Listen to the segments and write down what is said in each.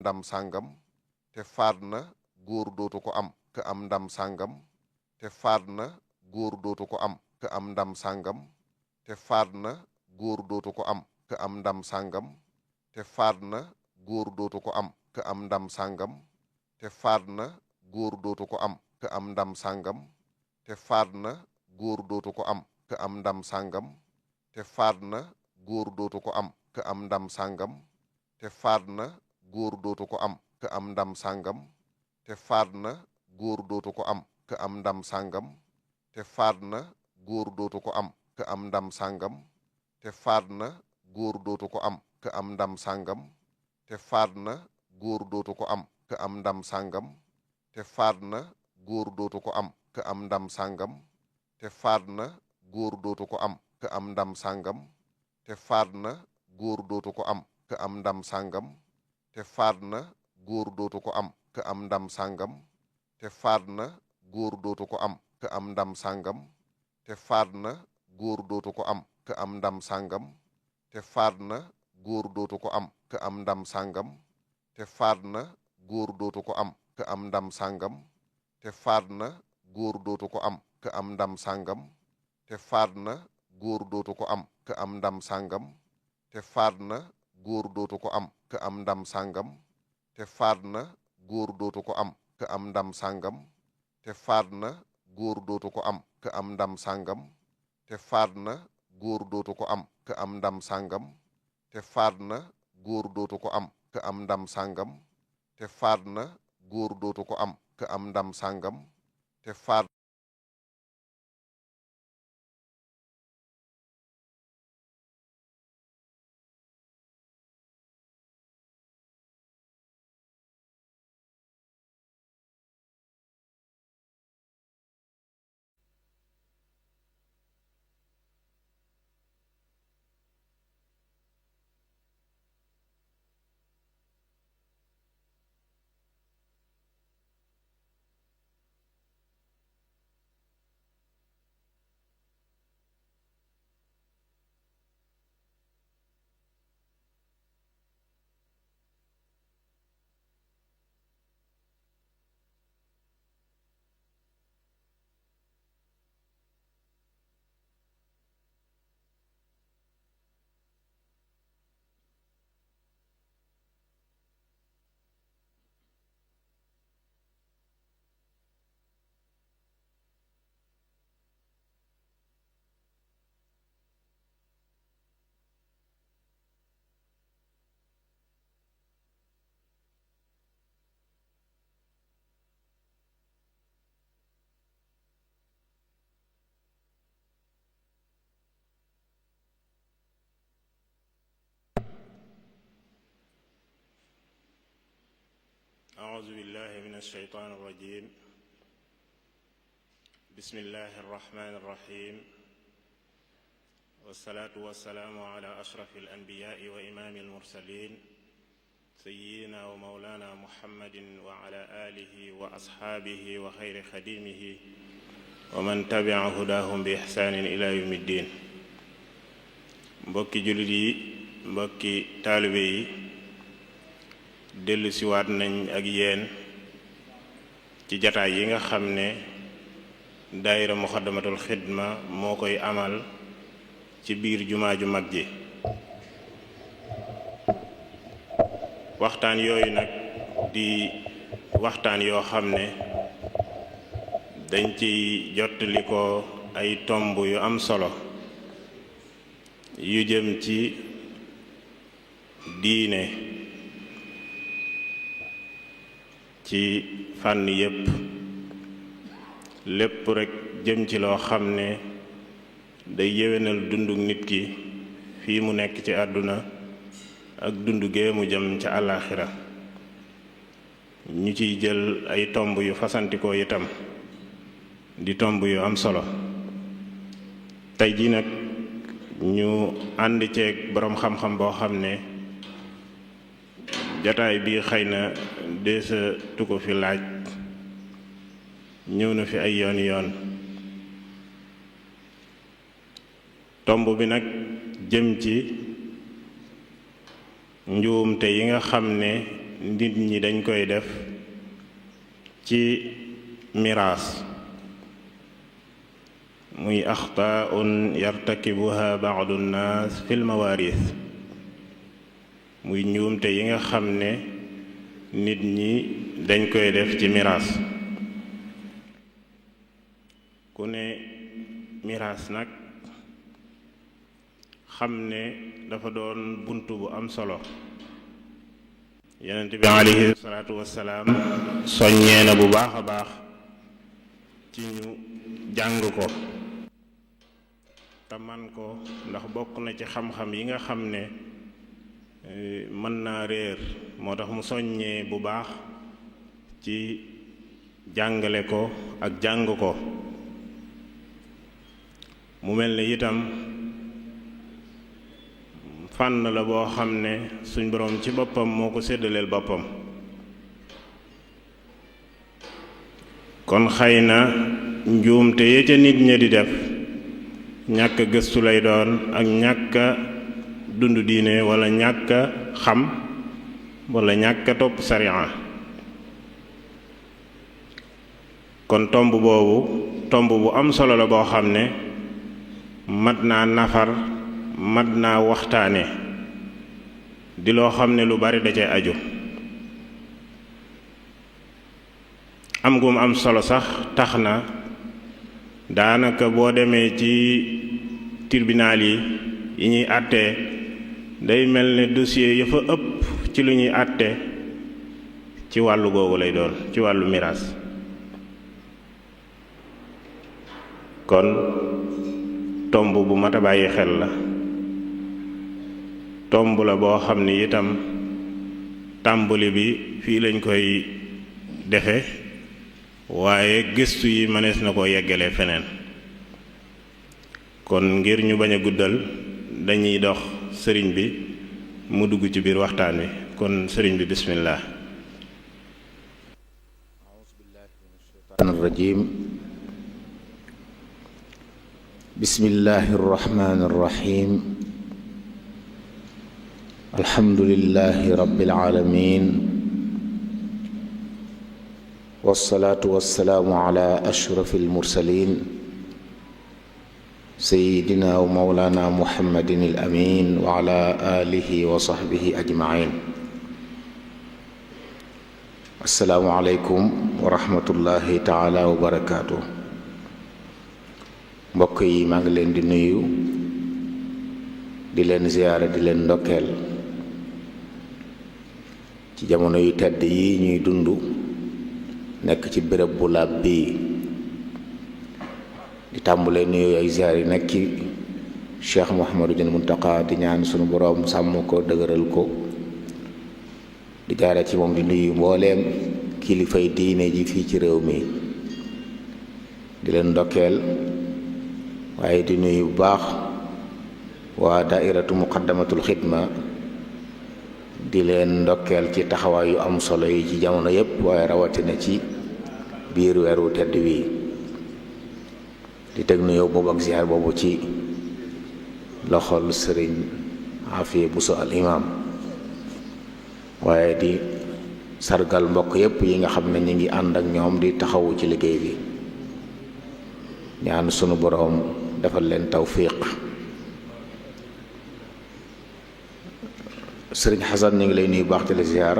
ndam sàngam te faat na góor dootu ko am ka am ndam sàngam te faat na góor dootu ko am ka am ndam sàngam te faat na góor dootu ko am ka am ndam sàngam te faat na góor dootu ko am ka am ndam sàngam te faat na góor dootu ko am ka am ndam sàngam te faat na góor dootu ko am ka am ndam sàngam te faat na góor dootu ko am ka am ndam sàngam te faat na góor dootu ko am ka am ndam sàngam te faat na góor dootu ko am ka am ndam sàngam te faat na góor dootu ko am ka am ndam sàngam te faat na góor dootu ko am ka am ndam sàngam te faat na góor dootu ko am ka am ndam sàngam te faat na góor dootu ko am ka am ndam sàngam te faat na góor dootu ko am ka am ndam sàngam te faat na góor dootu ko am ka am ndam sàngam te faat na góor dootu ko am ka am ndam sàngam te faat na góor dootu ko am ka am ndam sàngam te faat na góor dootu ko am ka am ndam sàngam te faat na góor dootu ko am ka am ndam sàngam te faat na góor dootu ko am ka am ndam sàngam te faat na góor dootu ko am ka am ndam sàngam te faat na góor dootu ko am ka am ndam sàngam te faat na góor dootu ko am ka am ndam sàngam te faat na góor dootu ko am ka am ndam sàngam te faat na góor dootu ko am ka am ndam sàngam te faat na góor dootu ko am ka am ndam sàngam te faat na góor dootu ko am ka am ndam sàngam te faat na góor dootu ko am ka am ndam sàngam te faat أعوذ بالله من الشيطان الرجيم بسم الله الرحمن الرحيم والصلاة والسلام على أشرف الأنبياء وإمام المرسلين سيدنا ومولانا محمد وعلى آله وأصحابه وخير خديمه ومن تبع هداهم بإحسان إلى يوم الدين. mbokki jullit yi, mbokki taalibe yi, dellu siwaat nañ ak yéen ci jataay yi nga xam ne daayira muxaddamatul xidma moo koy amal ci biir jumaa ju mag ji. waxtaan yooyu nag di waxtaan yoo xam ne dañ ciy jottali ko ay tomb yu am solo yu jëm ci diine ci fànn yépp, lépp rekk jëm ci loo xam ne day yéwénal dundu nit ki fii mu nekk ci àdduna ak dundu gee mu jëm ca àllaaxira. ñu ciy jël ay tomb yu fasantikoo itam di tomb yu am solo. tey ji nag ñu ànd ceeg boroom xam-xam boo xam ne jataay bi xëy na deesa tu ko fi laaj, ñëw na fi ay yoon yoon. tomb bi nag jëm ci njuumte yi nga xam ne nit ñi dañ koy def ci miraas muy axtaun yartakibuha ba'du nnaas fil mawaaris muy njuumte yi nga xam ne nit ñi dañ koy def ci miraas. ku ne miraas nag xam ne dafa doon bunt bu am solo. yonent bi alayhi salaatu wassalaam soññee na bu baax a baax ci ñu jàng ko te man ko, ndax bokk na ci xam-xam yi nga xam ne mën naa réer. moo tax mu soññee bu baax ci jàngale ko ak jàng ko. mu mel ne itam fànn la boo xam ne suñ boroom ci boppam moo ko séddaleel boppam. kon xëy na njuumte ya ca nit ña di def ñàkk gëstu lay doon ak ñàkk dund diine wala ñàkk xam wala ñàkk topp sariya. kon tomb boobu tomb bu am solo la boo xam ne mat naa nafar, mat naa waxtaane, di loo xam ne lu bari da cay aju. am gum am solo sax tax na daanaka boo demee ci tribunal yi ñuy àttee day mel ne dossier ya fa ëpp ci lu ñuy àtte ci wàllu googu lay doon, ci wàllu miraas. kon tomb bu mat a bàyyi xel la, tomb la boo xam ni itam tàmbali bi fii lañ koy defe, waaye gëstu yi mënees na koo yeggalee feneen. kon ngir ñu bañ a guddal dañuy dox sëriñ bi mu dugg ci biir waxtaan wi. kon sëriñ bi bismillah. bismillahi irrahmani irrahim alhamdulillahi rabbil alamin wassalaatu wassalaamu ala ashrafil mursalin sayyidina wa mawlana muhammadin al amin wa ala alihi wa sahbihi ajmain. assalaamu aleykum wa rahmatullahi taala wa barakaatuh. mbokk yi maa ngi leen di nuyu, di leen ziyaara, di leen ndokkeel ci jamono yu tedd yi ñuy dund, nekk ci béréb bu laab bii. di tàmbulee nuyu ay ziyaar yi nekk ci Cheikh Mouhamadul Muntaqa, di ñaan sunu boroom sàmm ko, dëgëral ko. di jaare ci moom di nuyu mbooleem kilifay diine ji fii ci réew mi, di leen ndokkeel. waaye di nuyu bu baax waa daairatu muqaddamatul xidma, di leen ndokkeel ci taxawaay yu am solo yi ci jamono yépp, waaye rawatina ci biir weeru tedd wi. di teg nuyoo boobu ak ziar boobu ci loxol sëriñ Afiya Buso al imam, waaye di sargal mbokk yépp yi nga xam ne ñi ngi ànd ak ñoom di taxawu ci liggéey bi. ñaan sunu boroom defal leen tawfiq. sëriñ Xasan ñu ngi lay nuyu baax te la ziar.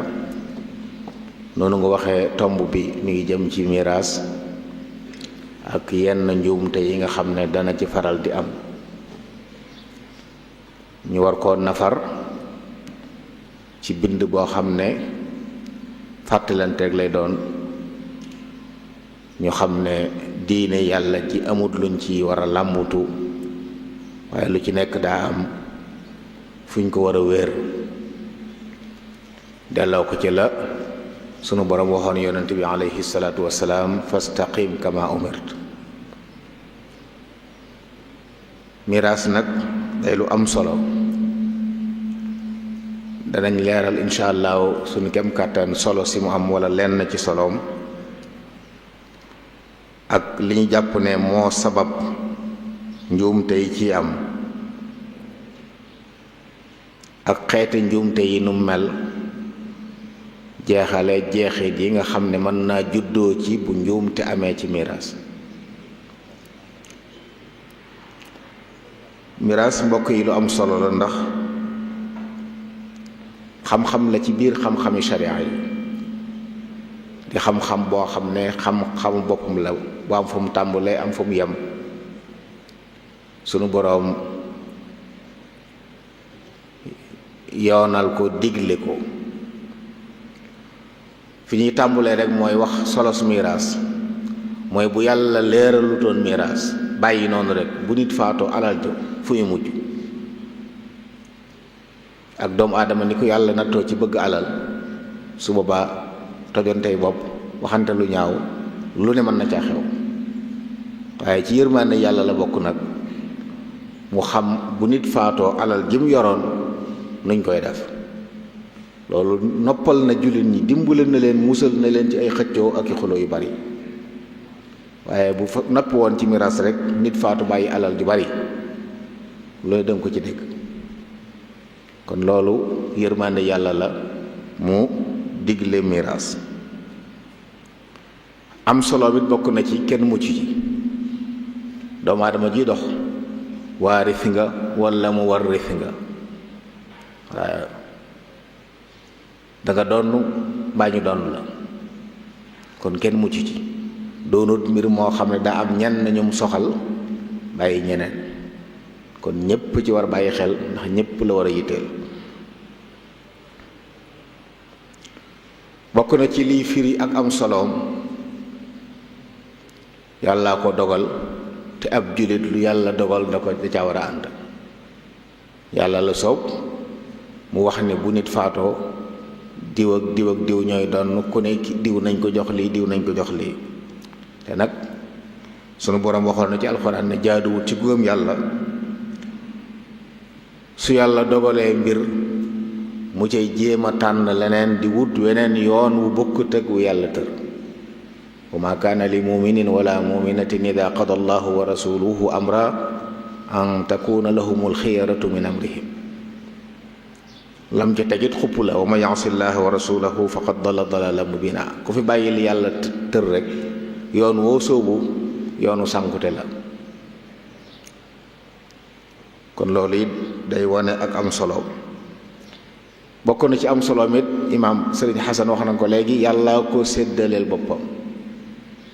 noonu nga waxee tomb bi mi ngi jëm ci miraas ak yenn njuumte yi nga xam ne dana ci faral di am, ñu war koo nafar ci bind boo xam ne fàttalanteeg lay doon. ñu xam ne diine yàlla ji amut luñ ci war a làmbutu, waaye lu ci nekk daa am fuñ ko war a wéer. delloo ko ci la sunu borom waxoon yonent bi alayhi salaatu wassalaam, fastaqim kama umirt. miraas nag day lu am solo, danañ leeral incha allahu sunu kem kàttan solo si mu am, wala lenn ci soloom, ak li ñu jàpp ne moo sabab njuumte yi ci am, ak xeeti njuumte yi nu mel, jeexale jeexit yi nga xam ne mën naa juddoo ci bu njuum te amee ci miraas. miraas mbokk yi lu am solo la, ndax xam-xam la ci biir xam-xami sharia yi, di xam-xam boo xam ne xam-xamu boppam la bu am fu mu tàmbalee am fu mu yem. sunu boroom yoonal ko, digle ko. fi ñuy tàmbalee rek mooy wax solos miraas, mooy bu yàlla leeralutoon miraas bàyyi noonu rek, bu nit faatoo alal jo fu ñu mujj. ak doomu aadama ni ko yàlla nattoo ci bëgg alal, su boobaa tojontey bopp, waxante lu ñaaw, lu ne mën na caa xew. waaye ci yërmande yàlla la bokk nag mu xam bu nit faatoo alal ji mu yoroon nuñ koy def. loolu noppal na jullit ñi, dimbale na leen, musal na leen ci ay xëccoo ak i xuloo yu bari. waaye bu fa nopp woon ci miraas rek, nit faatu bàyyi alal ju bari, loolu danga ko ci dégg. kon loolu yërmande yàlla la mu digle miraas. am solo bit bokk na ci kenn mucc ci. doomu aadama ji dox waaris nga walla mu warris nga, waaye danga donn mbaa ñu donn la, kon kenn mucc ci. doonut mbir moo xam ne daa am ñenn ñum soxal bàyyi ñeneen, kon ñépp ci war bàyyi xel, ndax ñépp la war a yitteel. bokk na ci liy firi ak am soloom, yàlla ko dogal, te ab jullit lu yàlla dogal da ca war a ànd. yàlla la soob mu wax ne bu nit faatoo diw ak diw ak diw ñooy doon, ku ne diw nañ ko jox lii, diw nañ ko jox lii. te nag sunu boroom waxoon na ci alxuraan ne jaaduwut ci gëm yàlla su yàlla dogalee mbir mu cay jéem a tànn leneen, di wut weneen yoon wu bokkut ak wu yàlla tër. wa ma kaana li muminin wala muminatin ida qada allahu wa rasuluhu amra an takuna lahumul xiyaratu min amrihim. lam ca tegit xupp la, wa man yasi llaha wa rasulahu faqad dalla dalalan mubina. ku fi bàyyil yàlla tër rek, yoon woo sóobu yoonu sànkute la. kon loolu it day wane ak am solo. bokk na ci am solo mit imaam Sëriñ Xasan wax na ko léegi, yàlla ko séddaleel boppam.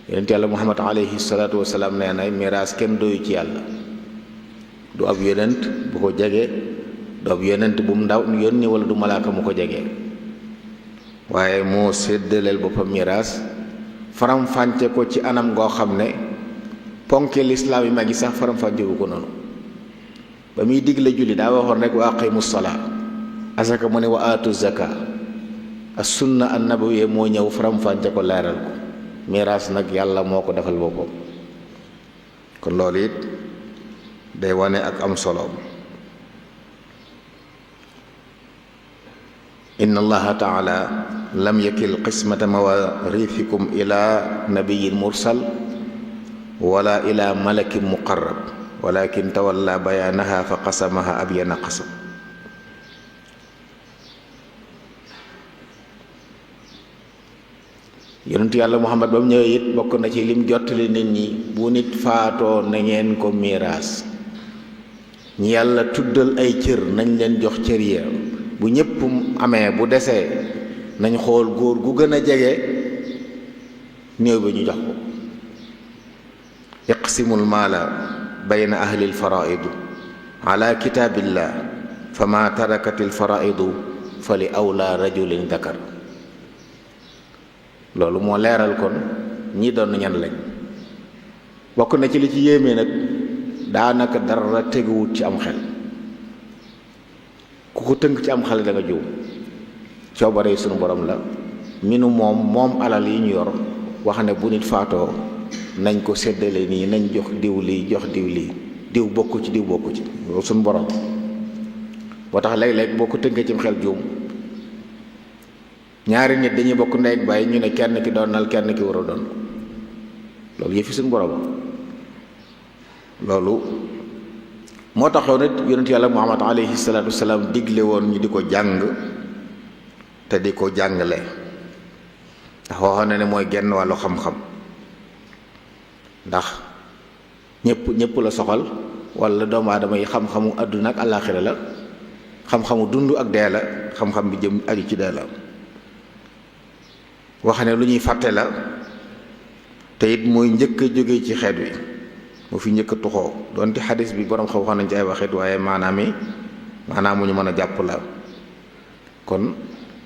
yonent yàlla Muhammad alayhi salaatu wasalaam nee na miraas kenn doyu ci yàlla. du ab yonent bu ko jege, du ab yonent bu mu ndaw yónni, wala du malaaka mu ko jege, waaye moo séddaleel boppam miraas, faram-fànce ko ci anam goo xam ne ponke lislaam yi mag yi sax faram-fàncewu ko noonu. ba muy digle julli daa waxoon rek wa aqimu salaa, asaka mu ne wa aatu zaka. as sunna an nabawiyya moo ñëw faram-fànce ko, leeral ko. miraas nag yàlla moo ko defal boppam. kon loolu it day wane ak am solo. inna allaha taala lam yakil qismata mawarithikum ila nabiyin mursal wala ila malakin muqarrab walakin tawalla bayanaha fa qasamaha abyana qasam. yonentu yàlla Muhammad ba mu ñëwee it bokk na ci lim jottali nit ñi, bu nit faatoo na ngeen ko miraas. ñi yàlla tuddal ay cër nañ leen jox cër ya. bu ñépp amee, bu desee nañ xool góor gu gën a jege néew bi ñu jox ko. iqsimul maala bayna ahlil faraidu ala kitaabillah fama tarakatil faraidu fa li awla rajulin dakar. loolu moo leeral kon ñi doon ñan lañ. bokk na ci li ci yéeme nag, daanaka dara teguwut ci am xel. ku ko tënk ci am xale da nga jiw. coobare sunu borom la, minu moom alal yi ñu yor, wax ne bu nit faatoo nañ ko séddale nii, nañ jox diw lii, jox diw lii, diw bokku ci, diw bokku ci. loolu sunu borom boo tax léeg-léeg boo ko tënkee ci xel juum. ñaari nit dañuy bokk ndey ak baay, ñu ne kenn ki doonal, kenn ki war a doon. loolu yëfi suñu borom. loolu moo taxoon it yonent yàlla Muhammad alayhi salaatu wasalaam digle woon ñu di ko jàng te di ko jàngale. ndax waxoon na ne mooy genn wàllu xam-xam ndax ñëpp la soxal wala doomu aadama yi xam-xamu àdduna ak àllaaxira la, xam-xamu dund ak dee la, xam-xam bi jëm aju ci dee la. wax ne lu ñuy fàtte la te it mooy njëkk a jóge ci xeet wi, mu fi njëkk a tuxoo doonte xadis bi borom xam wax nañ ci ay waxit waaye maanaam mu ñu mën a jàpp la. kon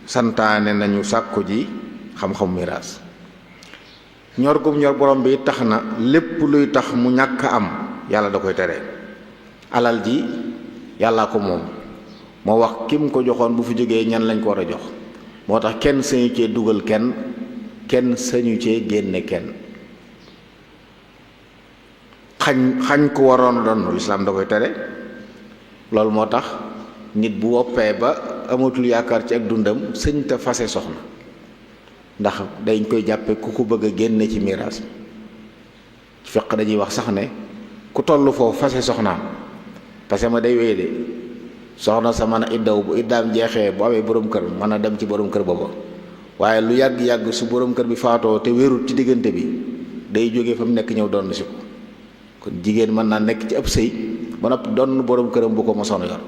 santaane nañu sàkku ji xam-xam miraas. ñor gum ñor borom bi tax na lépp luy tax mu ñàkk am yàlla da koy tere. alal ji yàllaa ko moom, moo wax kim ko joxoon bu fi jógee ñan lañ ko war a jox, moo tax kenn sañu cee dugal kenn sañu cee génne kenn. xañ ko waroon doon lislaam da koy tere. loolu moo tax nit bu woppee ba amatul yaakaar ci ak dundam sëñ te fase soxna, ndax dañ koy jàppe ku ko bëgg a génne ci miraas. fiq dañuy wax sax ne ku toll foofu fase soxnaam parce que ma day wéy de soxna sa mën a iddaw bu iddaam jeexee bu amee borom kër mën a dem ci borom kër booba, waaye lu yàgg-yàgg su borom kër bi faatoo te wérut ci diggante bi day jógee fa mu nekk ñëw doon si ko. kon jigéen mën naa nekk ci ëpp sëy ba noppi doon borom këram bu ko mosoon yor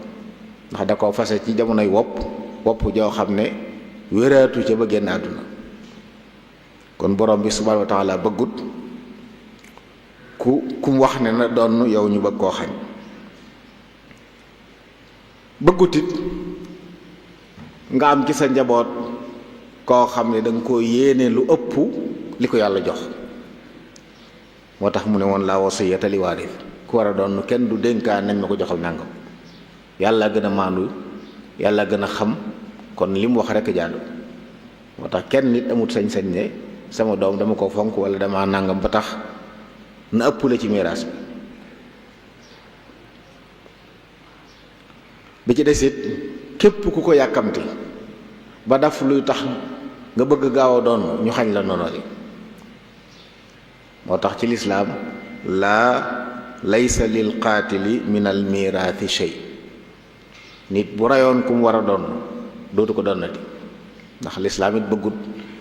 ndax da koo fase ci jamonoy wopp joo xam ne wéraatu ca ba génn àdduna. kon borom bi subhaanahu wa taala bëggut ku mu wax ne na doon yow ñu bëgg koo xañ. bëggut it nga am ci sa njaboot koo xam ne da nga koo yéene lu ëpp li ko yàlla jox. moo tax mu ne woon laa wasiyata li waaris, ku war a doon kenn du dénkaan nañ ma ko joxal nàngam. yàlla gën a maandu, yàlla gën a xam, kon li mu wax rekk jaadu. moo tax kenn nit amut sañ-sañ ne sama doom dama ko fonk wala dama nàngam ba tax na ëpp la ci miraas bi ci desit képp ku ko yàkkamti ba daf luy tax nga bëgg gaaw a doon ñu xañ la noonu li. moo tax ci lislaam laysa lil qaatili min al miraathi shay, nit bu rayoon ku mu war a doon dootu ko donnati. ndax lislaam it bëggut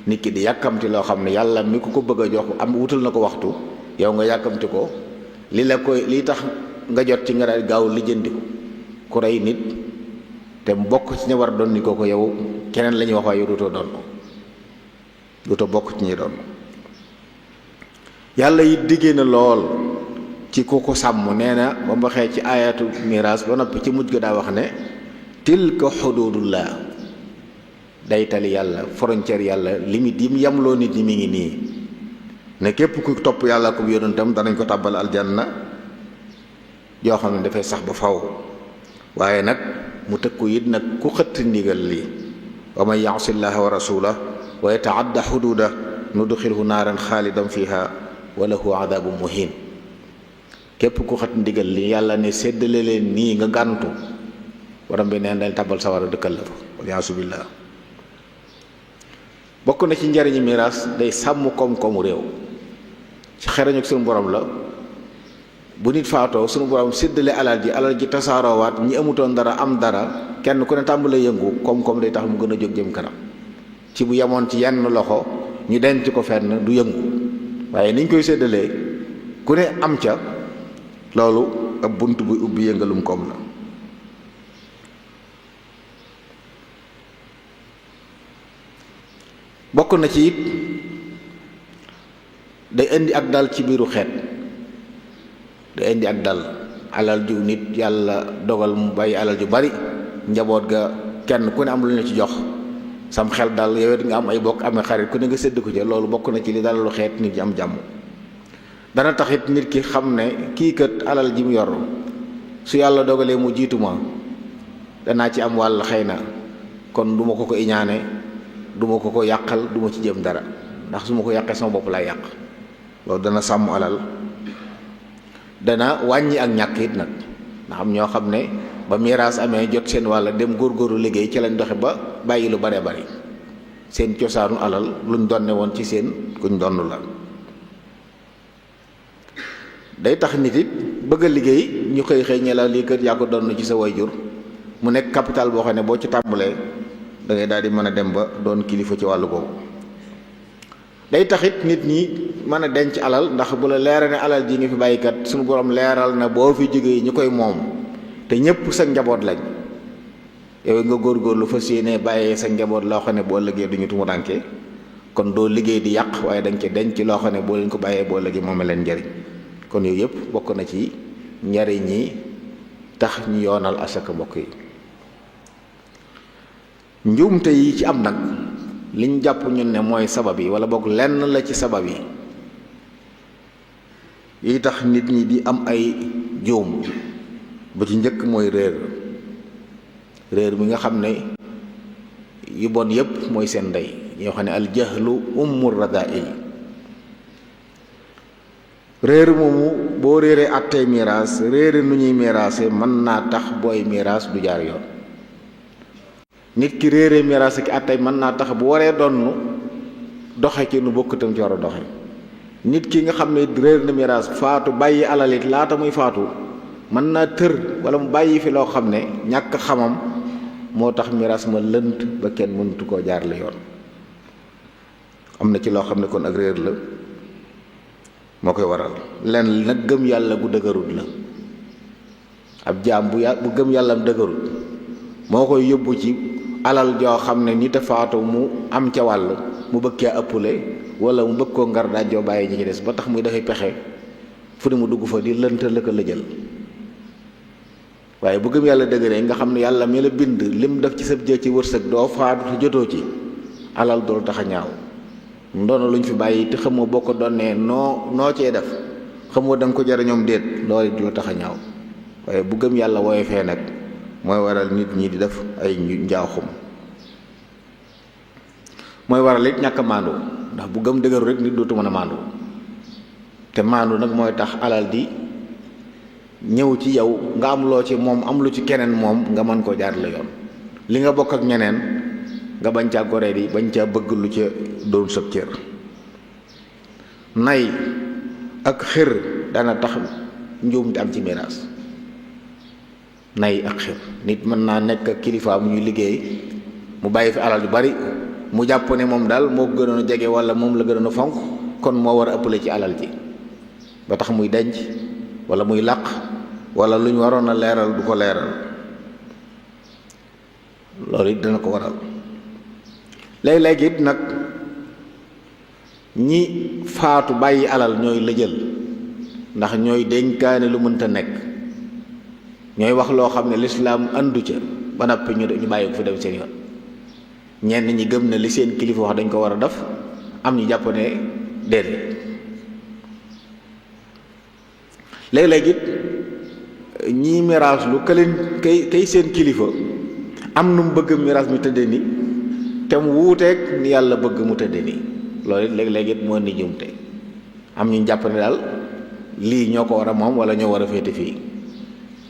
nit ki di yàkkamti loo xam ne yàlla mi ko bëgg a jox am wutal na ko waxtu, yow nga yàkkamti ko li tax nga jot ci nga daal gaaw lijjanti ko. ku rey nit te mbokk ci ña war a doon ni ko yow keneen la ñuy wax waaye yow dootoo bokk ci ñi doon. yàlla it diggee na lool ci ku ko sàmm. nee na ba mu waxee ci ayatu miraas ba noppi ci mujj ga daa wax ne tilka xududullah, daytali yàlla, frontière yàlla, limite yi mu yamloo nit ñi mi ngi nii ne képp ku topp yàlla ko yonentam danañ ko tàbbal aljanna yoo xam ne dafay sax ba faw. waaye nag mu tëkku it nag ku xëtt ndigal lii wa man ya'si llaha wa rasulahu wa yata'adda xuduuda nudxilhu naaran xaalidan fiha wa lahu adabun muhin. képp ku xëtt ndigal li yàlla ne séddale leen nii nga gàntu waram bi neen dañ tàbbal sawara dëkkal la fa waliyaasu billah. bokk na ci njariñu miraas day sàmm koom-koomu réew. ci xerañu suñu borom la bu nit faatoo suñu borom séddale alal ji tasaaroowaat ñi amutoon dara am dara, kenn ku ne tàmbalee yëngu, koom-koom day tax mu gën a jóg jëm kanam. ci bu yemoon ci yenn loxo ñu denc ko fenn du yëngu, waaye niñ koy séddalee ku ne am ca, loolu ab bunt buy ubbi yëngalum koom la. bokk na ci it day indi ak dal ci biiru xeet, day indi ak dal. alal ju nit yàlla dogal mu bàyyi alal ju bari, njaboot ga kenn ku ne am lu ñu ci jox, sam xel dal, yow it nga am ay bokk amee xarit ku ne nga sédd ko ci, loolu bokk na ci li dalalu xeet nit ñi am jàmm. dana taxit nit ki xam ne kii kat alal ji mu yor su yàlla dogalee mu jiitu ma danaa ci am wàll xëy na, kon du ma ko iñaane, du ma ko yàqal, du ma ci jëm dara, ndax su ma ko yàqee sama bopp laay yàq. loolu dana sàmm alal, dana wàññi ak ñàkk it nag. ndax am ñoo xam ne ba miraas amee jot seen wàll dem góorgóorlu liggéey ci lañ doxe ba bàyyi lu baree bari, seen cosaanu alal luñ donne woon ci seen kuñ donn la. day tax nit it bëgg a liggéey, ñu xëy ñe la lii kër yaa ko donn ci sa wayjur, mu nekk capital boo xam ne boo ci tàmbalee da ngay daal di mën a dem ba doon kilifa ci wàllu googu. day taxit nit ñi mën a denc alal ndax bu la leera ne alal ji nga fi bàyyikat suñu borom leeral na boo fi jógee ñu koy moom te ñëpp sa njaboot lañ yow nga góorgóorlu fas yéene bàyyee sa njaboot loo xam ne boo ëllëgee duñu tumuranke kon doo liggéey di yàq waaye danga ci denc loo xam ne boo leen ko bàyyee boo ëllëgee moom leen njariñ kon yooyu yëpp bokk na ci njariñ yi tax ñu yoonal asaka mbokk yi. njuumte yi ci am nag liñ jàpp ñun ne mooy sabab yi wala boog lenn la ci sabab yi tax nit ñi di am ay juum ba ci njëkk mooy réer mi nga xam ne yu bon yépp mooy seen ndey ñoo xam ne al jahlu ummur radail réer moomu boo réeree àttee miraas réere nu ñuy miraase mën naa tax booy miraas du jaar yoon. nit ki réere miraas ak àttee mën naa tax bu waree donn doxe ci nu bokkutam ci war a doxe nit ki nga xam ne réer na miraas faatu bàyyi alalit laata muy faatu mën naa tër wala mu bàyyi fi loo xam ne ñàkk xamam moo tax miraas ma lënt ba kenn mëntu koo jaar la yoon. am na ci loo xam ne kon ak réer la moo koy waral lenn nag gëm yàlla gu dëgërut la ab jaam bu gëm yàllam dëgërut moo koy yóbbu ci alal joo xam ne nit a faatu mu am ca wàll mu bëgg caa ëppale wala mu bëgg koo ngar daajoo bàyyi ñi ci des ba tax muy dafay pexe fu ne mu dugg fa di lënt la ko lëjal waaye bu gëm yàlla dëgëree nga xam ne yàlla mi la bind lim def ci sa jë ci wërsëg doo faatu te jotoo ci alal doolu tax a ñaaw ndono luñ fi bàyyi te xamoo boo ko donnee noo cee def xamoo da nga ko jariñoom déet loolu du la tax a ñaaw waaye bu gëm yàlla wooye fee nag mooy waral nit ñi di def ay njaaxum mooy waral it ñàkk a maandu ndax bu gëm dëgëru rek nit dootu mën a maandu te maandu nag mooy tax alal di ñëw ci yow nga am loo ci moom am lu ci keneen moom nga mën koo jaar la yoon li nga bokk ak ñeneen nga bañ caa goree di bañ caa bëgg lu ca doon sëb cër nay ak xër dana tax njuum di am ci miraas nay ak xër nit mën naa nekk ak kilifa mu ñuy liggéey mu bàyyi fi alal yu bari mu jàpp ne moom daal moo ko gënoon a jege wala moom la gënoon a fonk kon moo war a ëppale ci alal ji ba tax muy denc wala muy làq wala lu ñu waroon a leeral du ko leeral loolu it dana ko waral léeg-léeg it nag ñi faatu bàyyi alal ñooy lëjal ndax ñooy dénkaane lu mënta nekk ñooy wax loo xam ne lislaam andu ca ba noppi ñu bàyyi ko fi dem seen yoon ñenn ñi gëm ne li seen kilifa wax dañ ko war a def am ñu jàpp ne déedéet léeg-léeg it ñii miraas lu ka leen kay seen kilifa am nu mu bëgg miraas mi tëdde ni te mu wuuteeg ni yàlla bëgg mu tëdde ni loolu it léeg-léeg it moo ni jumte am ñu jàpp ne daal lii ñoo ko war a moom wala ñoo war a féete fii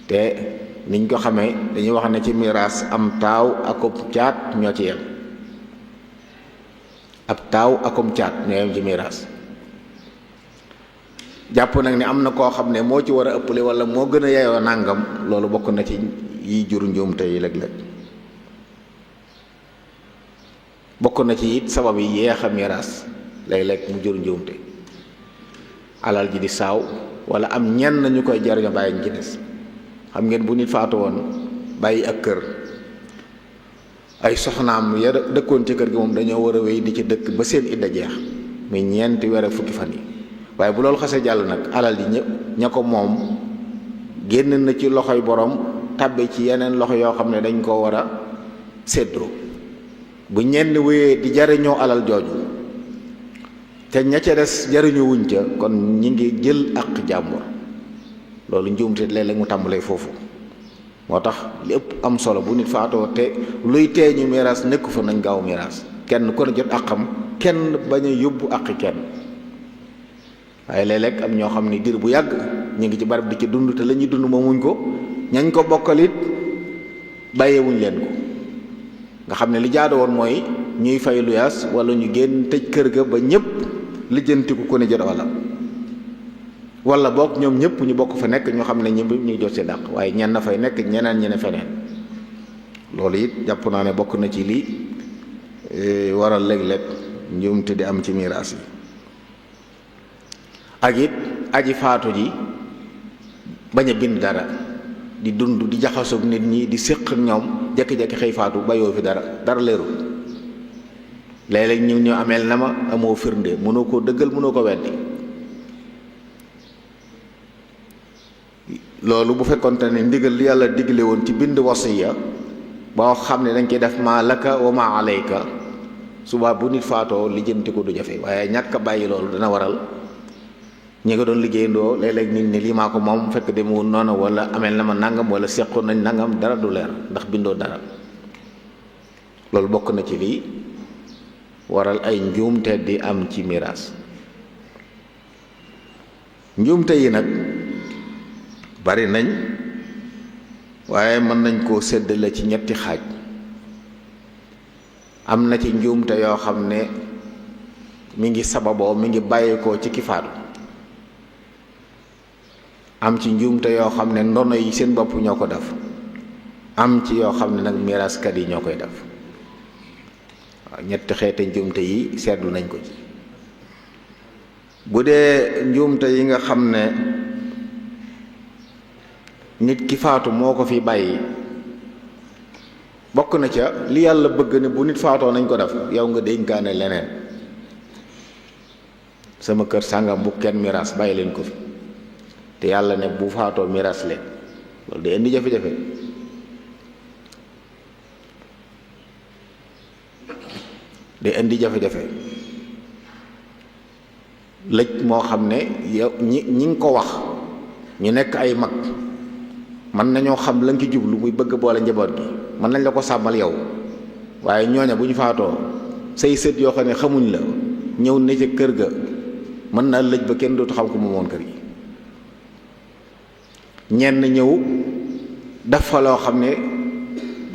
te niñ ko xamee dañuy wax ne ci miraas am taaw akum caat ñoo ci yem ab taaw akum caat ñoo yem ci miraas jàpp nag ne am na koo xam ne moo ci war a ëppale wala moo gën a yeyoo nàngam loolu bokk na ci yi jur njuumte yi léeg-léeg bokk na ci it sabab yi yeex a miraas léeg-léeg mu jur njuumte alal ji di saaw wala am ñenn ñu koy jariño bàyyi ñu ci des xam ngeen bu nit faatu woon bàyyi ak kër ay soxnaam ya dëkkoon ci kër gi moom dañoo war a wéy di ci dëkk ba seen idda jeex muy ñeenti weer ak fukki fan yi waaye bu loolu xasee jàll nag alal ji ña ko moom génn na ci loxoy borom tàbbe ci yeneen loxo yoo xam ne dañ koo war a séddoo bu ñenn wéyee di jariñoo alal jooju te ña ca des jariñoo wuñ ca kon ñi ngi jël ak jàmbur loolu njuumte léeg-léeg mu tàmbalee foofu moo tax li ëpp am solo bu nit faatoo te luy tee ñu miraas nekku fa nañ gaaw miraas kenn ku ne jot àqam kenn bañ a yóbbu àqi kenn waaye léeg-léeg am ñoo xam ne diir bu yàgg ñu ngi ci barab di ci dund te la ñuy dund moomuñ ko ñañ ko bokkalit bàyyeewuñ leen ko nga xam ne li jaadu woon mooy ñuy fay luyaas wala ñu génn tëj kër ga ba ñëpp lijjantiku ku ne jot wala boog ñoom ñëpp ñu bokk fa nekk ñoo xam ne ñëpp ñu jot si dàq waaye ñenn fay nekk ñeneen ñi ne feneen loolu it jàpp naa ne bokk na ci lii waral léeg-léeg njuumte di am ci miraas yi. ak it aji faatu ji bañ a bind dara di dund di jaxasoog nit ñi di séq ak ñoom jekki-jekki xëy faatu bayoo fi dara leeru. léeg-léeg ñu ameel na ma amoo firnde mënoo koo dëggal mënoo ko weddi. loolu bu fekkonte ne ndigal li yàlla digle woon ci bind wasiya boo xam ne dañ koy def maa laka wa maa alayka suba bu nit faatoo lijjanti ko du jafe, waaye ñàkk a bàyyi loolu dana waral ñi nga doon liggéeyandoo léeg-léeg nit ñi lii maa ko moom fekk demewul noonu, wala ameel na ma nangam wala seqoon nañ nangam, dara du leer ndax bindoo dara. loolu bokk na ci lii waral ay njuumte di am ci miraas. njuumte yi nag bari nañ, waaye mën nañ koo séddale ci ñetti xaaj. am na ci njuumte yoo xam ne mi ngi sababoo mi ngi bàyyeekoo ci ki faatu. am ci njuumte yoo xam ne ndono yi seen bopp ñoo ko def. am ci yoo xam ne nag miraaskat yi ñoo koy def. waaw ñetti xeeti njuumte yi seetlu nañ ko ci. bu dee njuumte yi nga xam ne nit ki faatu moo ko fi bàyyi, bokk na ca li yàlla bëgg ne bu nit faatoo nañ ko def, yow nga dénkaane leneen. sama kër sàngam bu kenn miraas bàyyi leen ko fi, te yàlla ne bu faatoo miraas leen. loolu day indi jafe-jafe. day indi jafe-jafe lëj moo xam ne yow ñi ngi ko wax ñu nekk ay mag, mën nañoo xam la nga ci jublu muy bëgg boole njaboot gi, mën nañ la ko sàmmal yow, waaye ñooña bu ñu faatoo say sët yoo xam ne xamuñ la ñëw ne ca kër ga, mën naa lëj ba kenn dootu xam ko moomoon kër gi. ñenn ñëw def fa loo xam ne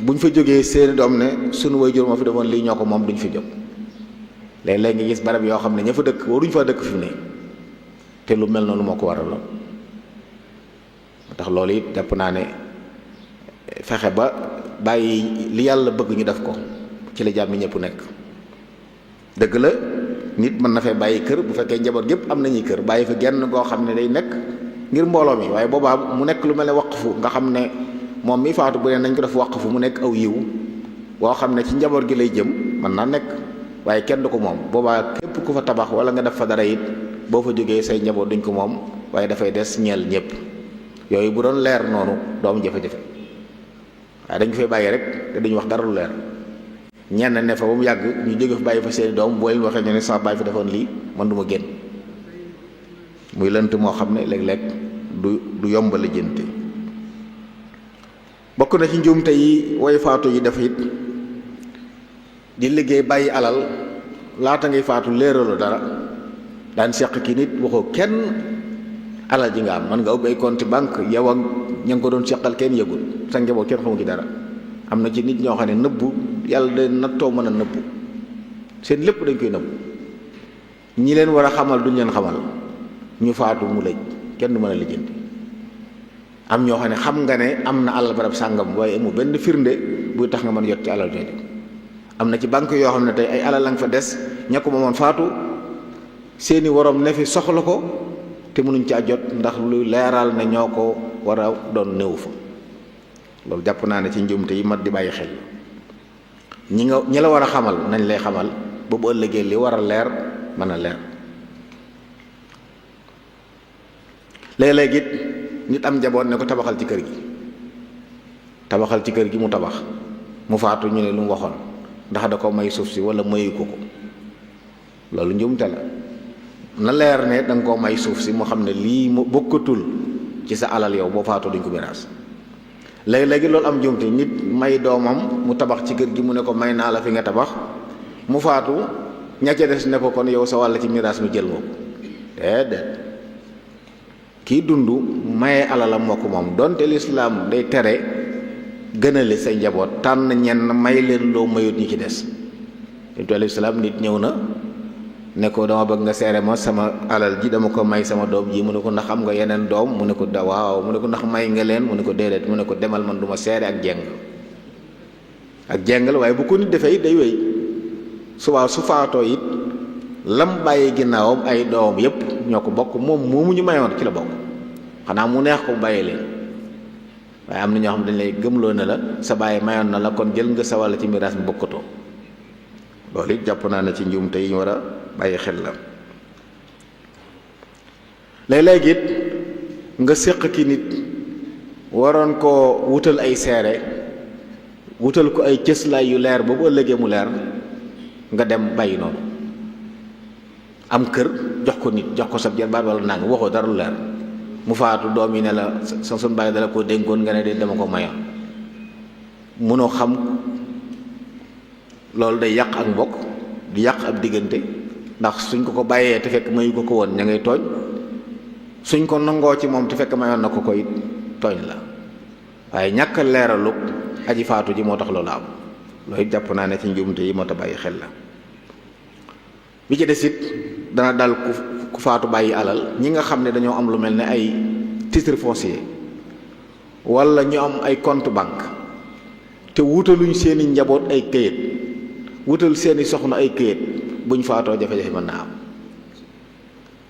buñ fa jógee seeni doom ne sunu waajur moo fi defoon lii ñoo ko moom duñ fi jóg. léeg-léeg nga gis barab yoo xam ne ña fa dëkk waruñ fa dëkk fi mu ne, te lu mel noonu moo ko waraloon. tax loolu it jàpp naa ne fexe ba bàyyi li yàlla bëgg ñu def ko ci la jàmm ñëpp nekk. dëgg la nit mën na fee bàyyi kër bu fekkee njaboot gépp am nañuy kër, bàyyi fa genn goo xam ne day nekk ngir mbooloo mi, waaye boobaa mu nekk lu mel ne waqfu, nga xam ne moom mi faatu bu ne nañ ko def waqfu mu nekk aw yiw boo xam ne ci njaboot gi lay jëm, mën naa nekk, waaye kenn du ko moom. boobaa képp ku fa tabax wala nga def fa dara it boo fa jógee say njaboot duñ ko moom, waaye dafay des ñeel ñëpp. yooyu bu doon leer noonu doomu jafe-jafe, waaye dañ ko fay bàyyi rek te duñu wax dara lu leer. ñenn ne fa ba mu yàgg ñu jóge fa bàyyi fa seeni doom, boo leen waxee ñu ne sama bàyyi fa defoon lii, man du ma génn. muy lënt moo xam ne léeg-léeg du yomb la jënte. bokk na ci njuumte yi way faatu yi def it di liggéey bàyyi alal laata ngay faatu léeralu dara, daan seq ki nit waxoo kenn alal ji nga am. man nga ubbi ay compte banque yow ak ña nga ko doon seqal kenn yëgul, sa njaboot kenn xamu ci dara. am na ci nit ñoo xam ne nëbbu yàlla de nattoo mën a nëbbu, seen lépp dañ koy nëbbu. ñi leen war a xamal duñ leen xamal, ñu faatu mu lëj kenn du mën a lijjanti. am ñoo xam ne xam nga ne am na alal barab sàngam, waaye amu benn firnde buy tax nga mën yot ci alal jooju. am na ci banque yoo xam ne tey ay alal la nga fa des, ña ko moomoon faatu, seeni waroom ne fi soxla ko te mënuñ caa jot ndax lu leeral ne ñoo ko war a doon néew fa. loolu jàpp naa ne ci njuumte yi mat di bàyyi xel. ñi la war a xamal nañ lay xamal ba bu ëllëgee li war a leer mën a leer. léeg-léeg it nit am njaboot ne ko tabaxal ci kër gi mu tabax, mu faatu ñu ne lu mu waxoon, ndax da ko may suuf si wala mayu ko. loolu njuumte la. na leer ne da nga koo may suuf si mu xam ne lii mu bokkatul ci sa alal yow boo faatoo duñ ko miraas. léegi loolu am njuumte, nit may doomam mu tabax ci kër gi mu ne ko may naa la fi nga tabax, mu faatu ña ca des ne ko kon yow sa wàll ci miraas mi jël nga ko. déedéet, kii dund maye alalam moo ko moom. donte lislaam day tere gënale say njaboot, tànn ñenn may leen loo mayut ñi ci des. donte lislaam nit ñëw na ne ko dama bëgg nga seere ma sama alal ji dama ko may sama doom ji. mu ne ko ndax am nga yeneen doom? mu ne ko waaw. mu ne ko ndax may nga leen? mu ne ko déedéet. mu ne ko demal, man du ma seere ak jeng. ak jeng la, waaye bu ko nit defee it day wéy. subaa su faatoo it lam bàyyi ginnaawam ay doomam yépp ñoo ko bokk, moom moomu ñu mayoon ci la bokk, xanaa mu neex ko bàyyi leen. waaye am na ñoo xam dañ lay gëmloo ne la sa bàyyi mayoon na la kon jël nga sa wàll ci miraas mi bokkatoo. loolu it jàpp naa ne ci njuumte yi ñu war a bàyyi xel la. léeg-léeg it nga séq ki nit waroon koo wutal ay seere, wutal ko ay cëslaay yu leer ba bu ëllëgee mu leer, nga dem bàyyi noonu. am kër jox ko nit, jox ko sab jarbaat wala nang waxoo dara lu leer, mu faatu doom yi ne la sun bàyyi dala koo dénkoon, nga ne de dama ko mayoon. mënoo xam, loolu day yàq ak mbokk, di yàq ab diggante, ndax suñ ko bàyyee te fekk mayu ko woon ña ngay tooñ, suñ ko nangoo ci moom te fekk mayoon na ko it tooñ la. waaye ñàkk leeralu aji faatu ji moo tax loolu am. loolu it jàpp naa ne ci njuumte yi moo tax bàyyi xel la. bi ci des it dana dal ku faatu bàyyi alal, ñi nga xam ne dañoo am lu mel ne ay titre foncier wala ñu am ay compte banque te wutaluñ seeni njaboot ay këyit, wutal seeni soxna ay këyit, buñ faatoo jafe-jafe mën naa am.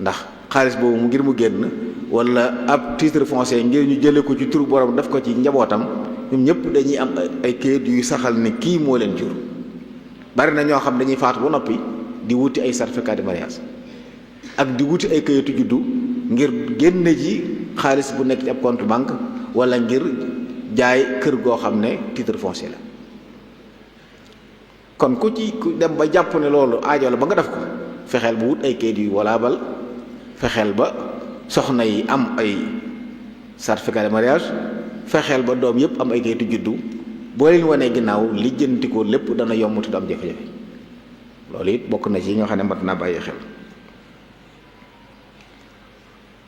ndax xaalis boobu mu ngir mu génn wala ab titre foncier ngir ñu jële ko ci turu borom daf ko ci njabootam, ñoom ñëpp dañuy am ay këyit yuy saxal ne kii moo leen jur. bari na ñoo xam dañuy faatu ba noppi di wuti ay certificat de mariage ak di wuti ay këyitu juddu ngir génne ji xaalis bu nekk ci ab compte banque wala ngir jaay kër goo xam ne titre foncier la. kon ku dem ba jàpp ne loolu aajo la ba nga def ko, fexeel ba wut ay këyit yu walaabal, fexeel ba soxna yi am ay certificat de mariage, fexeel ba doom yépp am ay këyitu juddu. boo leen wanee ginnaaw lijjanti ko lépp dana yomb te du am jafe-jafe. loolu it bokk na ci yi nga xam ne mat naa bàyyi xel.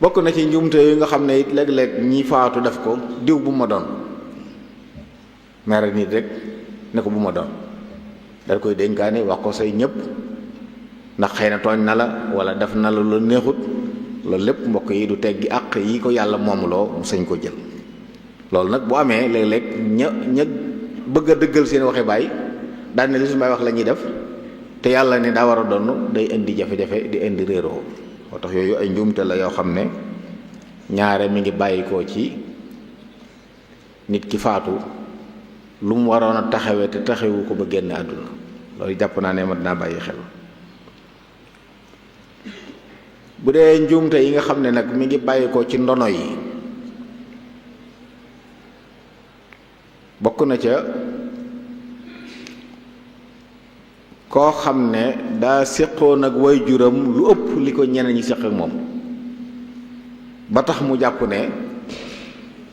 bokk na ci njuumte yi nga xam ne it léeg-léeg ñi faatu def ko, diw bu ma doon mere nit rek ne ko bu ma doon, dal koy dénkaane wax ko say ñëpp ndax xëy na tooñ na la wala def na la lu neexut. loolu lépp mbokk yi du teggi àq yi ko yàlla moomuloo mu sañ ko jël. loolu nag bu amee léeg-léeg ña bëgg a dëggal seen waxe baay daan ne li suñu baay wax la ñuy def, te yàlla ne daa war a donn, day indi jafe-jafe di indi réeroo. moo tax yooyu ay njuumte la yoo xam ne ñaare mi ngi bàyyi ko ci nit ki faatu lu mu waroon a taxawee te taxawu ko ba génn àdduna. loolu jàpp naa ne mat naa bàyyi xel. bu dee njuumte yi nga xam ne nag mi ngi bàyyi ko ci ndono yi, bokk na ca koo xam ne daa séqoon ak waajuram lu ëpp li ko ñeneen ñi séq ak moom, ba tax mu jàpp ne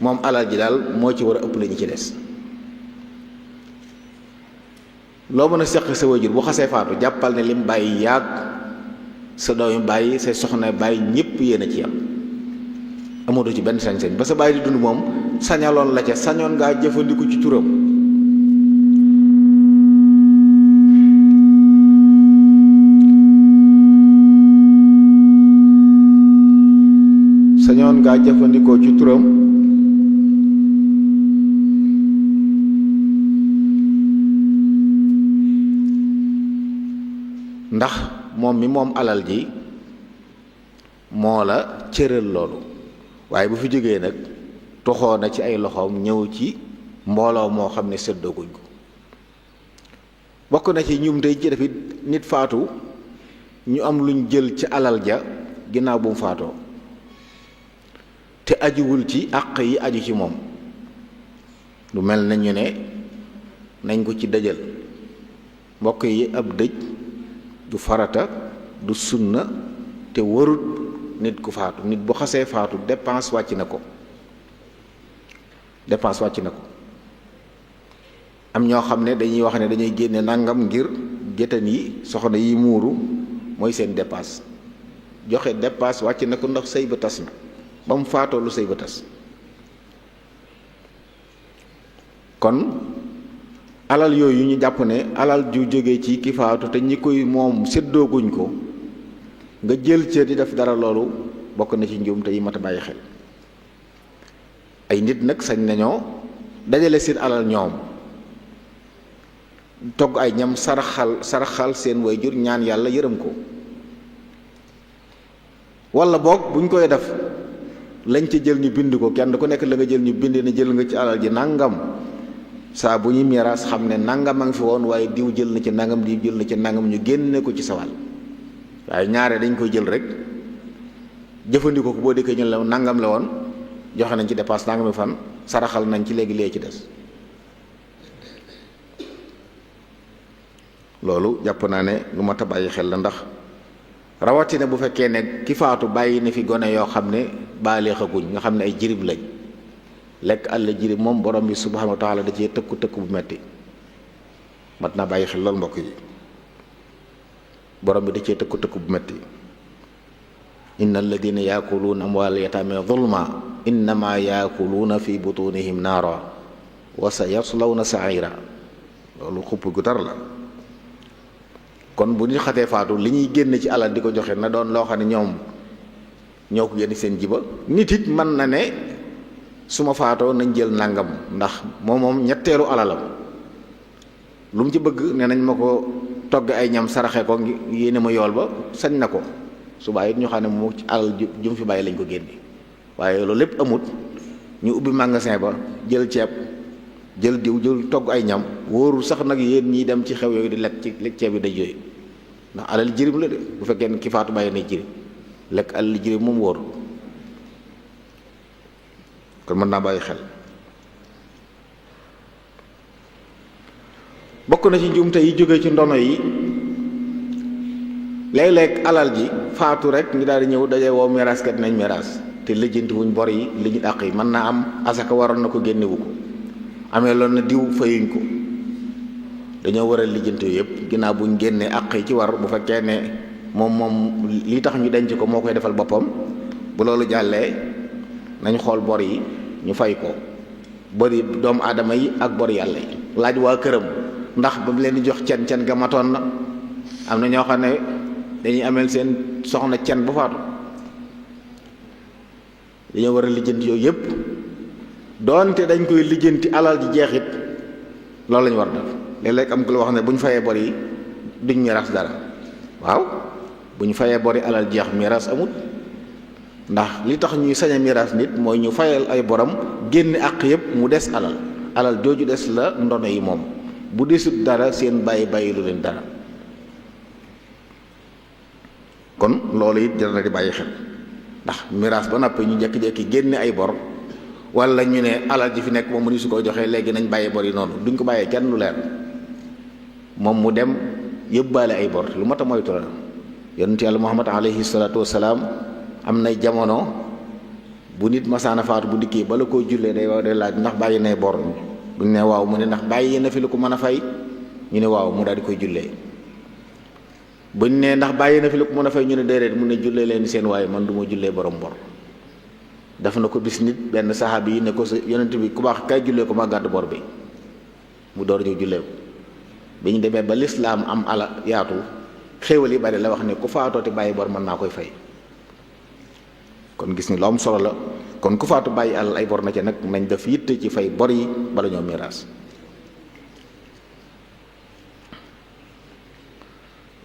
moom alal ji daal moo ci war a ëpp la ñu ci des. loo mën a séq sa waajur bu xasee faatu, jàppal ne lim bàyyi yaag sa doomi bàyyi say soxna bàyyi ñépp yéen a ci am, amatoo ci benn sañ-sañ. ba sa bàyyi di dund moom sañaloon la ca, sañoon ngaa jëfandiku ci turam. sañoon ngaa jëfandikoo ci turam ndax moom mi moom alal ji moo la cëral loolu. waaye bu fi jógee nag toxoo na ci ay loxoom ñëw ci mbooloo moo xam ne séddooguñ ko. bokk na ci ñum tey ci def nit faatu ñu am luñ jël ci alal ja ginnaaw bu mu faatoo te ajuwul ci àq yi aju ci moom. lu mel na ñu ne nañ ko ci dëjal. mbokk yi ab dëj du farata du sunna te warut nit ku faatu. nit bu xasee faatu dépense wàcc na ko, dépense wàcc na ko. am ñoo xam ne dañuy wax ne dañuy génne nangam ngir géttan yi soxna yi muuru mooy seen dépense. joxe dépense wàcc na ko ndax sëy ba tas na, ba mu faatoo lu sëy ba tas. kon alal yooyu ñu jàpp ne alal ju jóge ci ki faatu te ñi koy moom séddooguñ ko, nga jël ca di def dara, loolu bokk na ci njuumte yi mat a bàyyi xel. ay nit nag sañ nañoo dajale seen alal ñoom, togg ay ñam saraxal seen wayjur ñaan yàlla yërëm ko, wala boog buñ koy def lañ ci jël ñu bind ko, kenn ku nekk la nga jël ñu bind ne jël nga ci alal ji nangam, saa bu ñuy miraas xam ne nangam a ngi fi woon waaye diw jël na ci nangam, diw jël na ci nangam, ñu génne ko ci sawal. waaye ñaare dañ koy jël rek jëfandikoo ko, boo déggee ñu la nangam la woon, joxe nañ ci dépasse nangami fan, saraxal nañ ci, léegi lee ci des. loolu jàpp naa ne lu mat a bàyyi xel la, ndax rawatina bu fekkee ne ki faatu bàyyi na fi gone yoo xam ne baaleexaguñ, nga xam ne ay jirib lañ. lekk àll jirib moom borom bi subhanahu wa taala da cee tëkku bu metti, mat naa bàyyi xel loolu mbokk yi. borom bi da cee tëkku bu metti. inna alladina yaakuluuna amwaal yataame zulma innama yaakuluuna fi butunihim naara wa sa yaslawna saira. loolu xupp gu tar la. kon bu ñu xatee faatu li ñuy génn ci alal di ko joxe na doon loo xam ne ñoom ñoo ko génn seen jiba. nit it mën na ne su ma faatoo nañ jël nangam, ndax moom ñetteelu alalam lu mu ci bëgg ne nañ ma ko togg ay ñam saraxe ko yéene ma yool ba, sañ na ko. subaa it ñu xam ne mu ci alal jum fi bàyyi lañ ko génne. waaye loolu lépp amut, ñu ubbi magasin ba jël ceeb jël diw jël togg ay ñam, wóorul sax nag yéen ñiy dem ci xew yooyu di lekk ci ceeb yi daj yooyu, ndax alal jirim la de. bu fekkee ne ki faatu bàyyi na jirim, lekk alal jirim moom wóorul. kon mën naa bàyyi xel. bokk na ci njuumte yi jóge ci ndono yi, léeg-léeg alal ji faatu rek ñu daal di ñëw daje woo miraaskat nañ miraas, te lijjanti wuñ bor yi li ñu dàq yi. mën naa am asaka waroon na ko génnewu ko, amee loolu na diw fayuñ ko. dañoo war a lijjanti yëpp ginnaaw buñ génnee àq yi ci war. bu fekkee ne moom li tax ñu denc ko moo koy defal boppam, bu loolu jàllee nañ xool bor yi ñu fay ko, bori doomu aadama yi ak bor yàlla yi. laaj waa këram ndax ba mu leen di jox cen ga matoon na. am na ñoo xam ne dañuy ameel seen soxna cen bu faatu. dañoo war a lijjanti yooyu yëpp, doonte dañ koy lijjanti alal ji jeexit loolu lañu war a def. léeg-léeg am ku la wax ne bu ñu fayee bor yi duñ miraas dara. waaw bu ñu fayee bor yi alal jeex miraas amut, ndax li tax ñuy sañ a miraas nit mooy ñu fayal ay borom génne àq yëpp mu des alal jooju des la ndono yi moom. bu desut dara seen bàyyi lu leen dara. kon loolu it jar na di bàyyi xel, ndax miraas ba noppi ñu jekki-jekki génne ay bor, wala ñu ne alal ji fi nekk moom mu ni su ko joxee léegi nañ bàyyi bor yi noonu. duñ ko bàyyee kenn lu leer, moom mu dem yëbbaale ay bor. lu mat a moytu la. yonent yàlla Muhammad alayhi salaatu wasalaam am nay jamono bu nit masaana faatu bu dikkee bala koo jullee day laaj ndax bàyyi nay bor. buñ ne waaw mu ne ndax bàyyi na fi lu ko mën a fay, ñu ne waaw mu daal di koy jullee. buñ ne ndax bàyyi na fi lu ko mën a fay, ñu ne déedéet, mu ne jullee leen seen waaye man du ma jullee borom bor. def na ko bis nit benn saxaabi yi ne ko sa yonent bi ku baax kay jullee ko ma gàddu bor bi, mu door ñëw jullee ko. bi ñu demee ba lislaam am ala yaatu, xéewal yi bari la wax ne ku faatooti bàyyi bor mën naa koy fay. kon gis ni lu am solo la. kon ku faatu bàyyi alal ay bor na ca nag nañ def yitte ci fay bor yi bala ñoo miraas.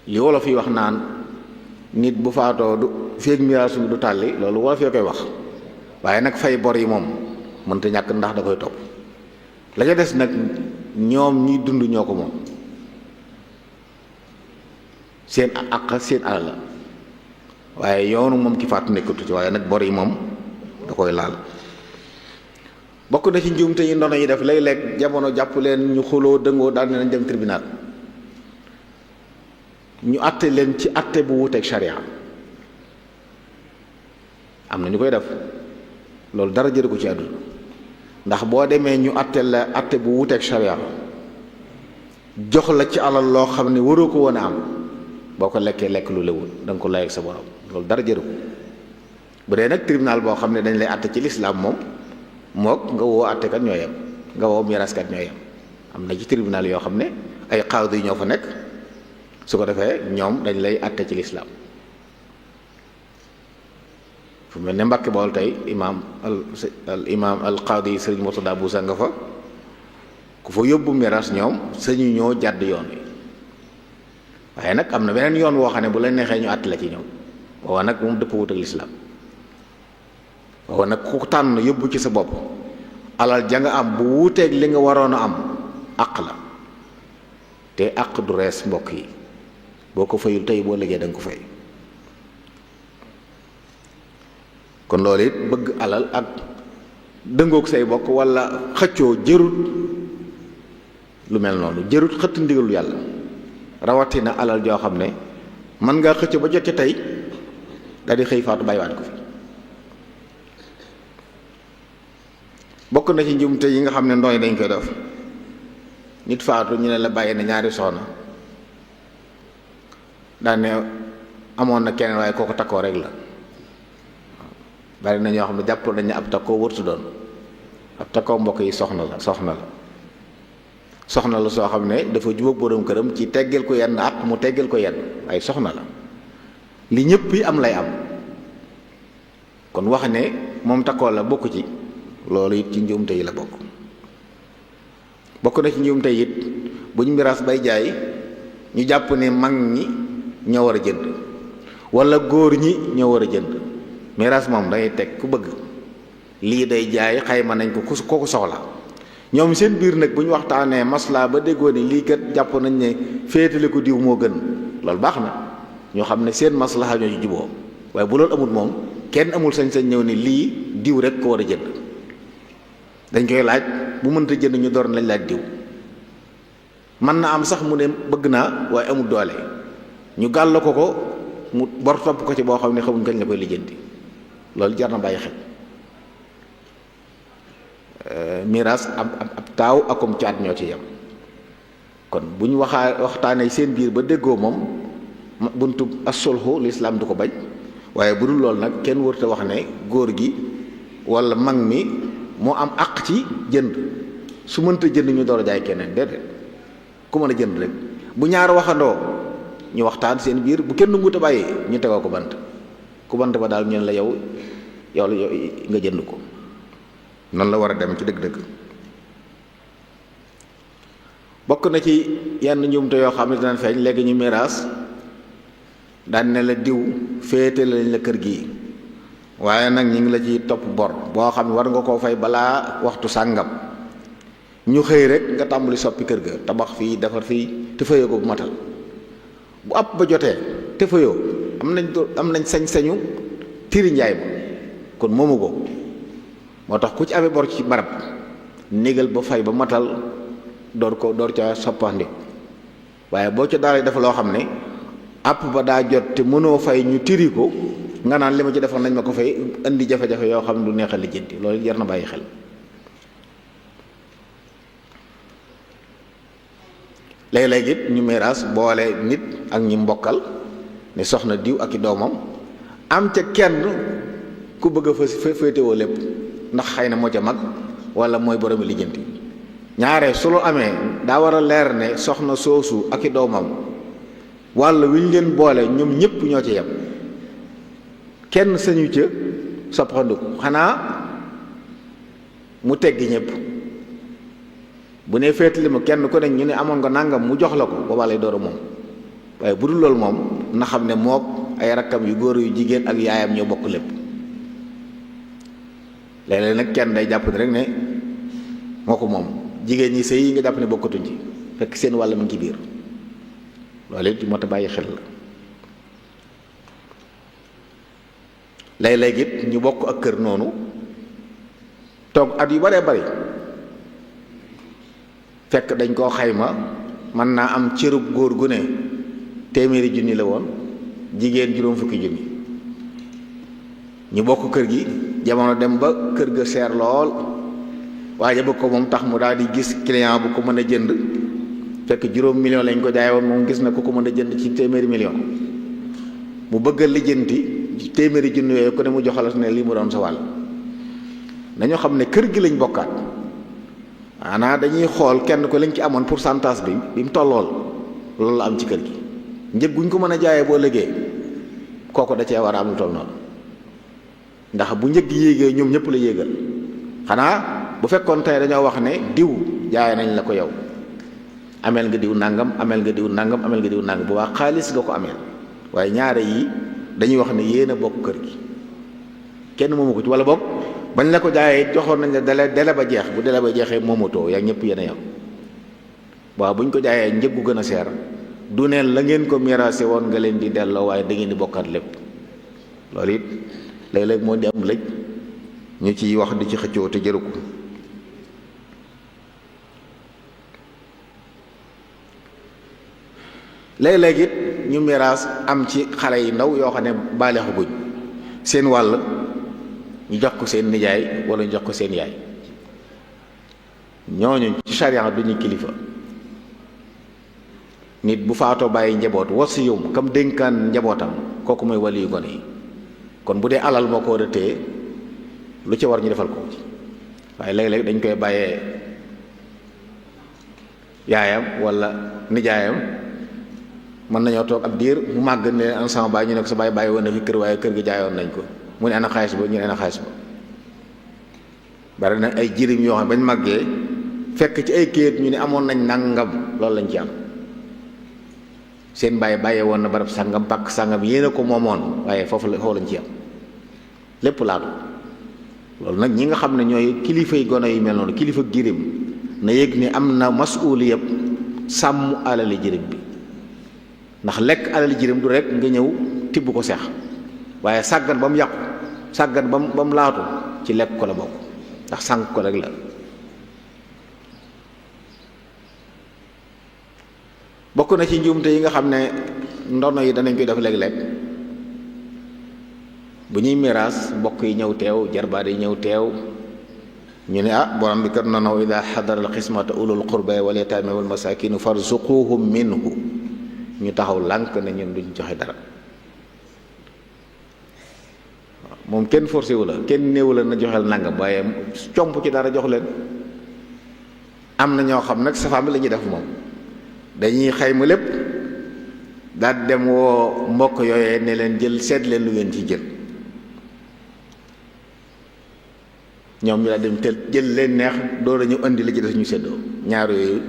li wolof yi wax naan nit bu faatoo du feeg miraas du tàlli, loolu wolof yoo koy wax. waaye nag fay bor yi moom mënta ñàkk ndax da koy topp. la ca des nag ñoom ñuy dund ñoo ko moom, seen àq seen alal la. waaye yoonu moom ki faatu nekkatu ci, waaye nag bor yi moom da koy laal. bokk na ci njuumte yi ndono yi def léeg-léeg jamono jàpp leen ñu xuloo dëngoo daal ne nañ dem tribunal, ñu àtte leen ci àtte bu wuuteeg sharia. am na ñu koy def, loolu dara jëru ko ci àdduna. ndax boo demee ñu àtte la àtte bu wuuteeg sharia, jox la ci alal loo xam ne waroo ko woon a am, boo ko lekkee lekk lu lewul da nga ko lay ak sa borom. loolu dara jëru ko. bu dee nag tribunal boo xam ne dañ lay àtte ci lislaam moom mook nga woo àttekat ñoo yem, nga woo miraaskat ñoo yem. am na ci tribunal yoo xam ne ay qaadi yi ñoo fa nekk, su ko defee ñoom dañ lay àtte ci lislaam. fu mel ne Mbàkke Bawol tey imaam al qaadi Sëriñ Murtada Buusa nga fa, ku fa yóbbu miraas ñoom sañu ñoo jàdd yoon wi. waaye nag am na beneen yoon woo xam ne bu la neexee ñu àtte la ci ñoom. booba nag moom dëpp wut ak lislaam booba nag ku tànn yóbbu ci sa bopp alal ja nga am bu wuuteeg li nga waroon a am àq la te àq du rees mbokk yi boo ko fayul tey boo liggéey da nga ko fay kon loolu it bëgg alal ak dëngoog say bokk wala xëccoo jërut lu mel noonu jërut xëtt ndigalu yàlla rawatina alal joo xam ne mën ngaa xëccoo ba jot ci tey daal di xëy faatu bàyyiwaat ko fi bokk na ci njumte yi nga xam ne ndooy dañ koy def nit faatu ñu ne la bàyyi na ñaari soxna daan ne amoon na keneen waaye kooku takkoo rek la bari na ñoo xam ne jàpp nañ ne ab takkoo wërtu doon ab takkoo mbokk yi soxna la soxna la soo xam ne dafa jubóog boroom këram ci teggeel ko yenn ak mu teggeel ko yenn waaye soxna la li ñëpp yi am lay am kon wax ne moom takkoo la bokk ci loolu it ci njuumte yi la bokk na ci njuumte it bu ñu miraas bay jaay ñu jàpp ne mag ñi ñoo war a jënd wala góor ñi ñoo war a jënd miraas moom dangay teg ku bëgg lii day jaay xayma nañ ko ku soxla ñoom seen biir nag bu ñu waxtaanee maslaa ba déggoo ne lii kat jàpp nañ ne féetale ko diw moo gën loolu baax na ñoo xam ne seen maslaha ñoo ci juboo waaye bu loolu amul moom kenn amul sañ-sañ ñëw ne lii diw rek ko war a jënd dañ koy laaj bu mënta jënd ñu door lañ laaj diw mën na am sax mu ne bëgg naa waaye amul doole ñu gàll ko mu bor topp ko ci boo xam ne xamuñ kañ la koy lijjanti loolu jar na bàyyi xel miraas ab taaw akum caat ñoo ci yem kon bu ñu waxtaanee seen biir ba déggoo moom buntu as-sulhu lislaam du ko bañ waaye bu dul loolu nag kenn warut a wax ne góor gi wala mag mi moo am àq ci jënd su mënta jënd ñu door a jaay keneen déedéet ku mën a jënd rek bu ñaar waxandoo ñu waxtaan seen biir bu kenn nguut a bàyyi ñu tegoo ko bant ku bant ba daal ñu ne la yow nga jënd ko noonu la war a dem ci dëgg-dëgg bokk na ci yenn njuumte yoo xam ne dinañ feeñ léegi ñu miraas daan ne la diw féete lañ la kër gi waaye nag ñu ngi la ci topp bor boo xam ne war nga koo fay balaa waxtu sàngam ñu xëy rek nga tàmbali soppi kër ga tabax fii defar fii te fayoo ko bu matal bu àpp ba jotee te fayoo am nañ sañ-sañu tiri njaay ba kon moomu ko moo tax ku ci amee bor ci barab négal ba fay ba matal door ca soppandi waaye boo ca daal dafa loo xam ne àpp ba daa jot te mënoo fay ñu tiri ko nga naan li ma ci defoon nañ ma ko fay indi jafe-jafe yoo xam ne du neexal lijjanti loolu jar na bàyyi xel léeg-léeg it ñu miraas boole nit ak ñi mbokkal ne soxna diw ak i doomam am ca kenn ku bëgg a féetewoo lépp ndax xëy na moo ca mag wala mooy boromi lijjanti ñaare su lu amee daa war a leer ne soxna soosu ak i doomam walla wi ñu leen boole ñoom ñëpp ñoo ci yem kenn sañu ca soppandiku xanaa mu teggi ñëpp bu ne féetali ma kenn ku ne ñu ne amoon nga nàngam mu jox la ko boobaa lay door a moom waaye bu dul loolu moom na xam ne mook ay rakkam yu góor yu jigéen ak yaayam ñoo bokk lépp léeg-léeg nag kenn day jàpp ne rek ne moo ko moom jigéen ñi sëy yi nga jàpp ne bokkatuñ ci fekk seen wàll mu ngi ci biir loolu it moo tax bàyyi xel la léeg-léeg it ñu bokk ak kër noonu toog at yu baree bari fekk dañ koo xayma mën naa am cërub góor gu ne téeméeri junni la woon jigéen juróom fukki junni ñu bokk kër gi jamono dem ba kër ga seer lool waaye bëgg ko moom tax mu daal di gis client bu ko mën a jënd fekk juróom million lañ ko jaay woon moom gis na ku ko mën a jënd ci téeméeri million mu bëgg a lijjanti téeméeri junni yooyu ku ne mu joxalas ne lii mu doon sa wàll dañoo xam ne kër gi lañ bokkaat maanaam dañuy xool kenn ko lañ ci amoon pourcentage bi mu tollool loolu la am ci kër gi njëg guñ ko mën a jaayee boo liggéey kooku da cee war a am lu toll noonu ndax bu njëg yéegee ñoom ñëpp la yéegal xanaa bu fekkoon tey dañoo wax ne diw jaay nañ la ko yow ameel nga diw nangam ameel nga diw nangam ameel nga diw nangam bu baax xaalis nga ko ameel waaye ñaare yi dañuy wax ne yéen a bokk kër gi kenn moomu ko ci, wala bokk bañ la ko jaayee joxoon nañ la dele ba jeex, bu dele ba jeexee moomatoo yaa ñëpp yéen a yam. waaw buñ ko jaayee njëggu gën a seer du neen la ngeen ko miraase woon nga leen di delloo, waaye da ngeen di bokkaat lépp. loolu it léeg-léeg moo di am lëj ñu ciy wax di ci xëccoo te jëru ko. léeg-léeg it ñu miraas am ci xale yi ndaw yoo xam ne baaleexu guñ, seen wàll ñu jox ko seen nijaay wala ñu jox ko seen yaay. ñooñu ci sharia du ñu kilifa. nit bu faatoo bàyyi njaboot wasiyum kam dénkaan njabootam kooku mooy waliyu gone yi. kon bu dee alal moo ko war a téye lu ci war ñu defal ko ci, waaye léeg-léeg dañ koy bàyyee yaayam wala nijaayam. mën nañoo toog ab diir mu màgg ne ensemble baay ñu ne ko sa bàyyi woon na fi kër, waaye kër gi jaayoon nañ ko, mu ne ana xaalis ba, ñu ne ana xaalis ba. bari na ay jirim yoo xam ne bañ màggee fekk ci ay kayit ñu ne amoon nañ nangam, loolu lañ ci am. seen bàyyi bàyyee woon na barab sàngam pàkk sàngam yéen a ko moomoon, waaye foofu lañ ci am lépp laatu. loolu nag ñi nga xam ne ñooy kilifa yi gone yu mel noonu, kilifa jirim na yëg ni am na masuuli yëpp sàmm alali jirim bi. ndax lekk alali jirim du rek nga ñëw tibb ko seex, waaye sàggan ba mu yàqu, sàggan ba mu laatu ci lekk ko la bokk, ndax sànq ko rek la. bokk na ci njuumte yi nga xam ne ndono yi danañ koy def léeg-léeg bu ñuy miraas mbokk yi ñëw teew, jarbaat yi ñëw teew, ñu ne borom bi kat noonu ida xadara al xismata ulul qurba wal yataame wal masakinu farzuquhum minhu. ñu taxaw lànk ne ñun duñ joxe dara. moom kenn forcé wu la, kenn néewu la na joxeel nangam, waaye comp ci dara jox leen. am na ñoo xam nag safaan bi la ñuy def moom dañuy xayma lépp daal dem woo mbokk yooyee ne leen jël seet leen lu ngeen ci jël. ñoom ñu daal dem tel jël leen neex door a ñu indi la ci des ñu séddoo. ñaar yooyu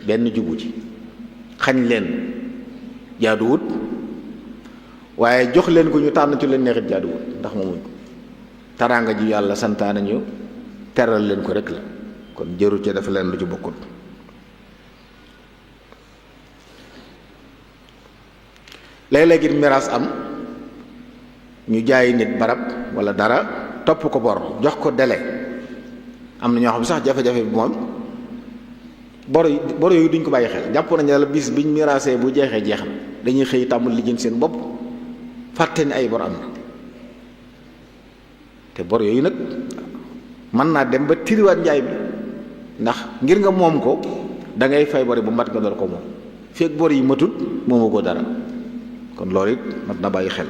benn jubu ci, xañ leen jaaduwut, waaye jox leen ko ñu tànn ci leen neexit jaaduwut, ndax moomuñ ko. taraanga ji yàlla santaane ñu teral leen ko rek la, kon jëru ci dafa leen lu ci bokkul. léeg-léeg it miraas am ñu jaay nit barab wala dara topp ko bor jox ko délai. am na ñoo xam sax jafe-jafe bi moom bor yooyu duñ ko bàyyi xel, jàpp nañu la bis biñ miraasee bu jeexee jeex na, dañuy xëy tàmbali lijjanti seen bopp fàtte ni ay bor am na. te bor yooyu nag mën naa dem ba tiriwaat njaay bi, ndax ngir nga moom ko da ngay fay bori bu mat nga door ko moom. fekk bor yi matut moomu ko dara, kon loolu it mat na bàyyi xel.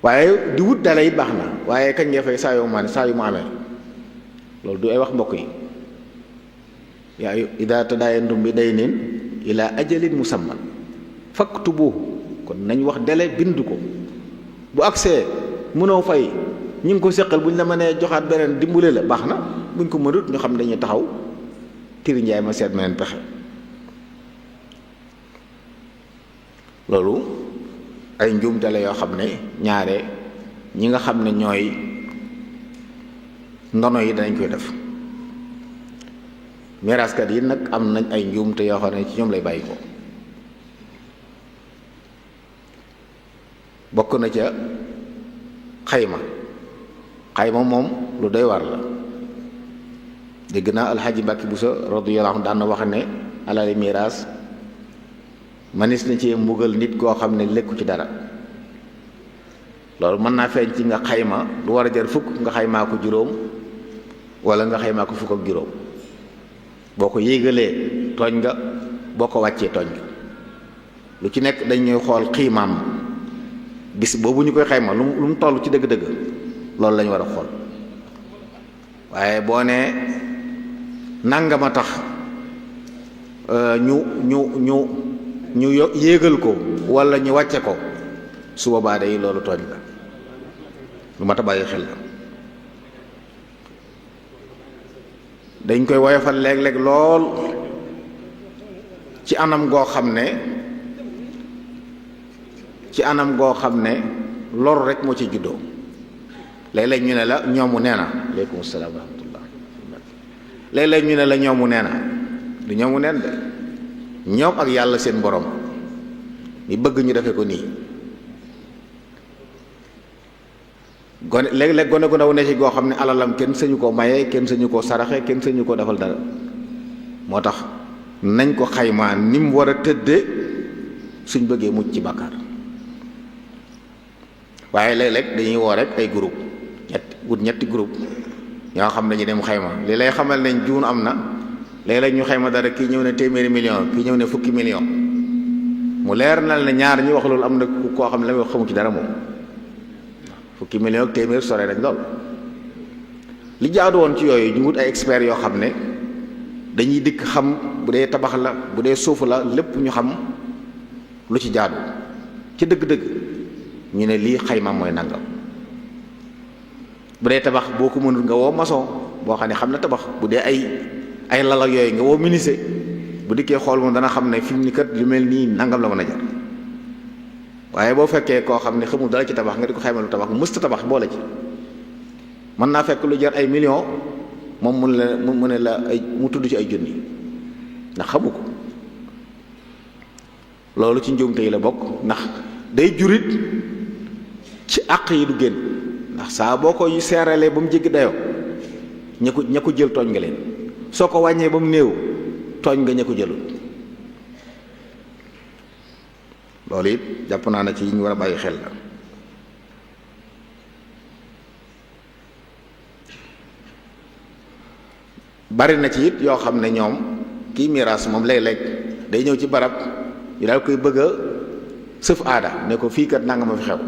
waaye di wut dala it baax na, waaye kañ nga fay saa yu mu amee loolu du ay wax mbokk yi. yaa ida tadaayantum bi daynin ila ajalin musamman faktubuhu, kon nañ wax délai bind ko. bu agsee mënoo fay ñu ngi ko seqal bu ñu la mënee joxaat beneen dimbule la baax na, buñ ko mënut ñu xam dañuy taxaw tiri njaay ma seet meneen pexe. loolu ay njuumte la yoo xam ne ñaare ñi nga xam ne ñooy ndono yi danañ koy def. miraaskat yi nag am nañ ay njuumte yoo xam ne ci ñoom lay bàyyi ko. bokk na ca xayma moom lu doy war la. dégg naa alxaaji Mbàkke Buso radiyallahu anhu daan na wax ne alali miraas manis na ci mbugal nit koo xam ne lekku ci dara. loolu mën naa feeñ ci nga xayma lu war a jar fukk nga xaymaa ko juróom wala nga xaymaa ko fukk ak juróom. boo ko yéegalee tooñ nga, boo ko wàccee tooñ nga. lu ci nekk dañuy xool xiimaam bis boobu ñu koy xayma lu mu toll ci dëgg-dëgg loolu lañu war a xool. waaye boo nee nangama tax ñu yéegal ko wala ñu wàcce ko, su boobaa day loolu tooñ la, lu mat a bàyyi xel la. dañ koy woyofal léeg-léeg lool ci anam goo xam ne ci anam goo xam ne lor rek moo ci juddoo. léeg-léeg ñu ne la ñoomu nee na aleykum salaam wa rahmatullah. léeg-léeg ñu ne la ñoomu nee na du ñoomu neen de ñoom ak yàlla seen borom mi bëgg ñu defe ko nii. gone léeg-léeg gone gu ndaw ne ci goo xam ne alalam kenn sañu koo maye, kenn sañu koo saraxe, kenn sañu koo defal dara. moo tax nañ ko xaymaa ni mu war a tëdde suñ bëggee mucc ci bàkkaar. waaye léeg-léeg dañuy woo rek ay groupe ñetti groupe ñoo xam ne ñu dem xayma li lay xamal nañ juun am na. léeg-léeg ñu xayma dara kii ñëw ne téeméeri million kii ñëw ne fukki million mu leer na ne ñaar ñi wax loolu am na koo xam ne la muy wax xamu ci dara moom. fukki million ak téeméer sore nañ lool. li jaadu woon ci yooyu ñu wut ay experts yoo xam ne dañuy dikk xam bu dee tabax la bu dee suuf la lépp ñu xam lu ci jaadu ci dëgg-dëgg ñu ne lii xayma mooy nangam. bu dee tabax boo ko mënul nga woo maçon boo xam ne xam na tabax. bu dee ay lal ak yooyu nga woo menuisier bu dikkee xool moom dana xam ne fi mu ni kat lu mel nii nangam la mën a jar. waaye boo fekkee koo xam ne xamul dara ci tabax nga di ko xayma lu tabax mësta tabax boole ci mën naa fekk lu jar ay millions moom mu ne la mu tudd ci ay junni ndax xamu ko. loolu ci njuumte yi la bokk ndax day jurit ci àq yi du génn ndax saa boo ko seeralee ba mu jéggi dayoo ña ko jël tooñ nga leen soo ko wàññee ba mu néew tooñ nga ña ko jëlul. loolu it jàpp naa ne ci yi ñu war a bàyyi xel la. bari na ci it yoo xam ne ñoom kii miraas moom léeg-léeg day ñëw ci barab ñu daal koy bëgg a sëf aada ne ko fii kat nanga ma fi xew.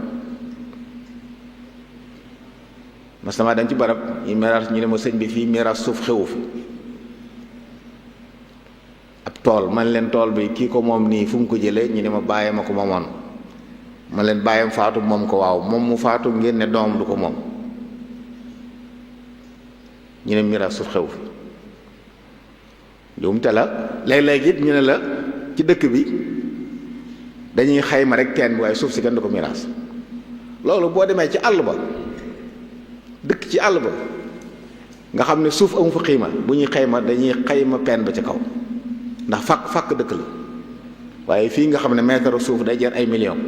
mas dama dem ci barab ñu miraas ñu ne ma sëñ bi fii miraas suuf xewu fi. ab tool man leen tool bi kii ko moom nii fu mu ko jëlee ñu ne ma bàyyee ma ko moomoon man leen bàyyam faatu moom ko waaw moom mu faatu ngeen ne doom du ko moom ñu ne miraas suuf xewu fi. juumte la léeg-léeg it ñu ne la ci dëkk bi dañuy xayma rek teen bi waaye suuf si kenn du ko miraas. loolu boo demee ci àll ba dëkk ci àll ba nga xam ne suuf amu fa xiima bu ñuy xayma dañuy xayma peen ba ca kaw ndax fàkk dëkk la. waaye fii nga xam ne mètre suuf day jar ay millions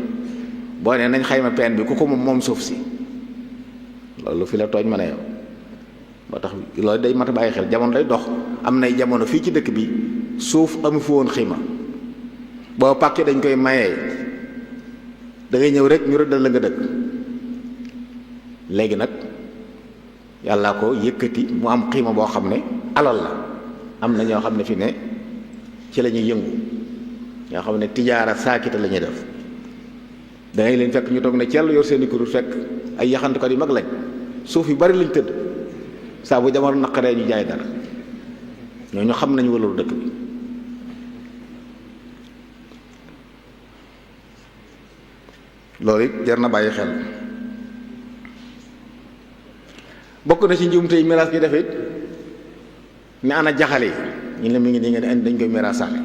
boo nee nañ xayma peen bi ku ko moom suuf si loolu fi la tooñ mën a yow. moo tax loolu day mat a bàyyi xel jamono day dox am nay jamono fii ci dëkk bi suuf amu fi woon xiima boo pàkkee dañ koy mayee da ngay ñëw rek ñu rëddal la nga dëkk. léegi nag yàllaa ko yëkkati mu am xiima boo xam ne alal la. am na ñoo xam ne fi ne ci la ñuy yëngu ñoo xam ne tijaara saakita la ñuy def da ngay leen fekk ñu toog ne cell yor seeni kuréel fekk ay yaxantukat yu mag lañ suuf yu bari lañ tëdd. saa bu jamono naqaree ñu jaay dara ñooñu xam nañu walalu dëkk bi. loolu it jar na bàyyi xel. bokk na ci njuumte yi miraas gi def it ne ana jaxale yi ñu ne mi ngi nii ngeen indi dañ koy miraasaale.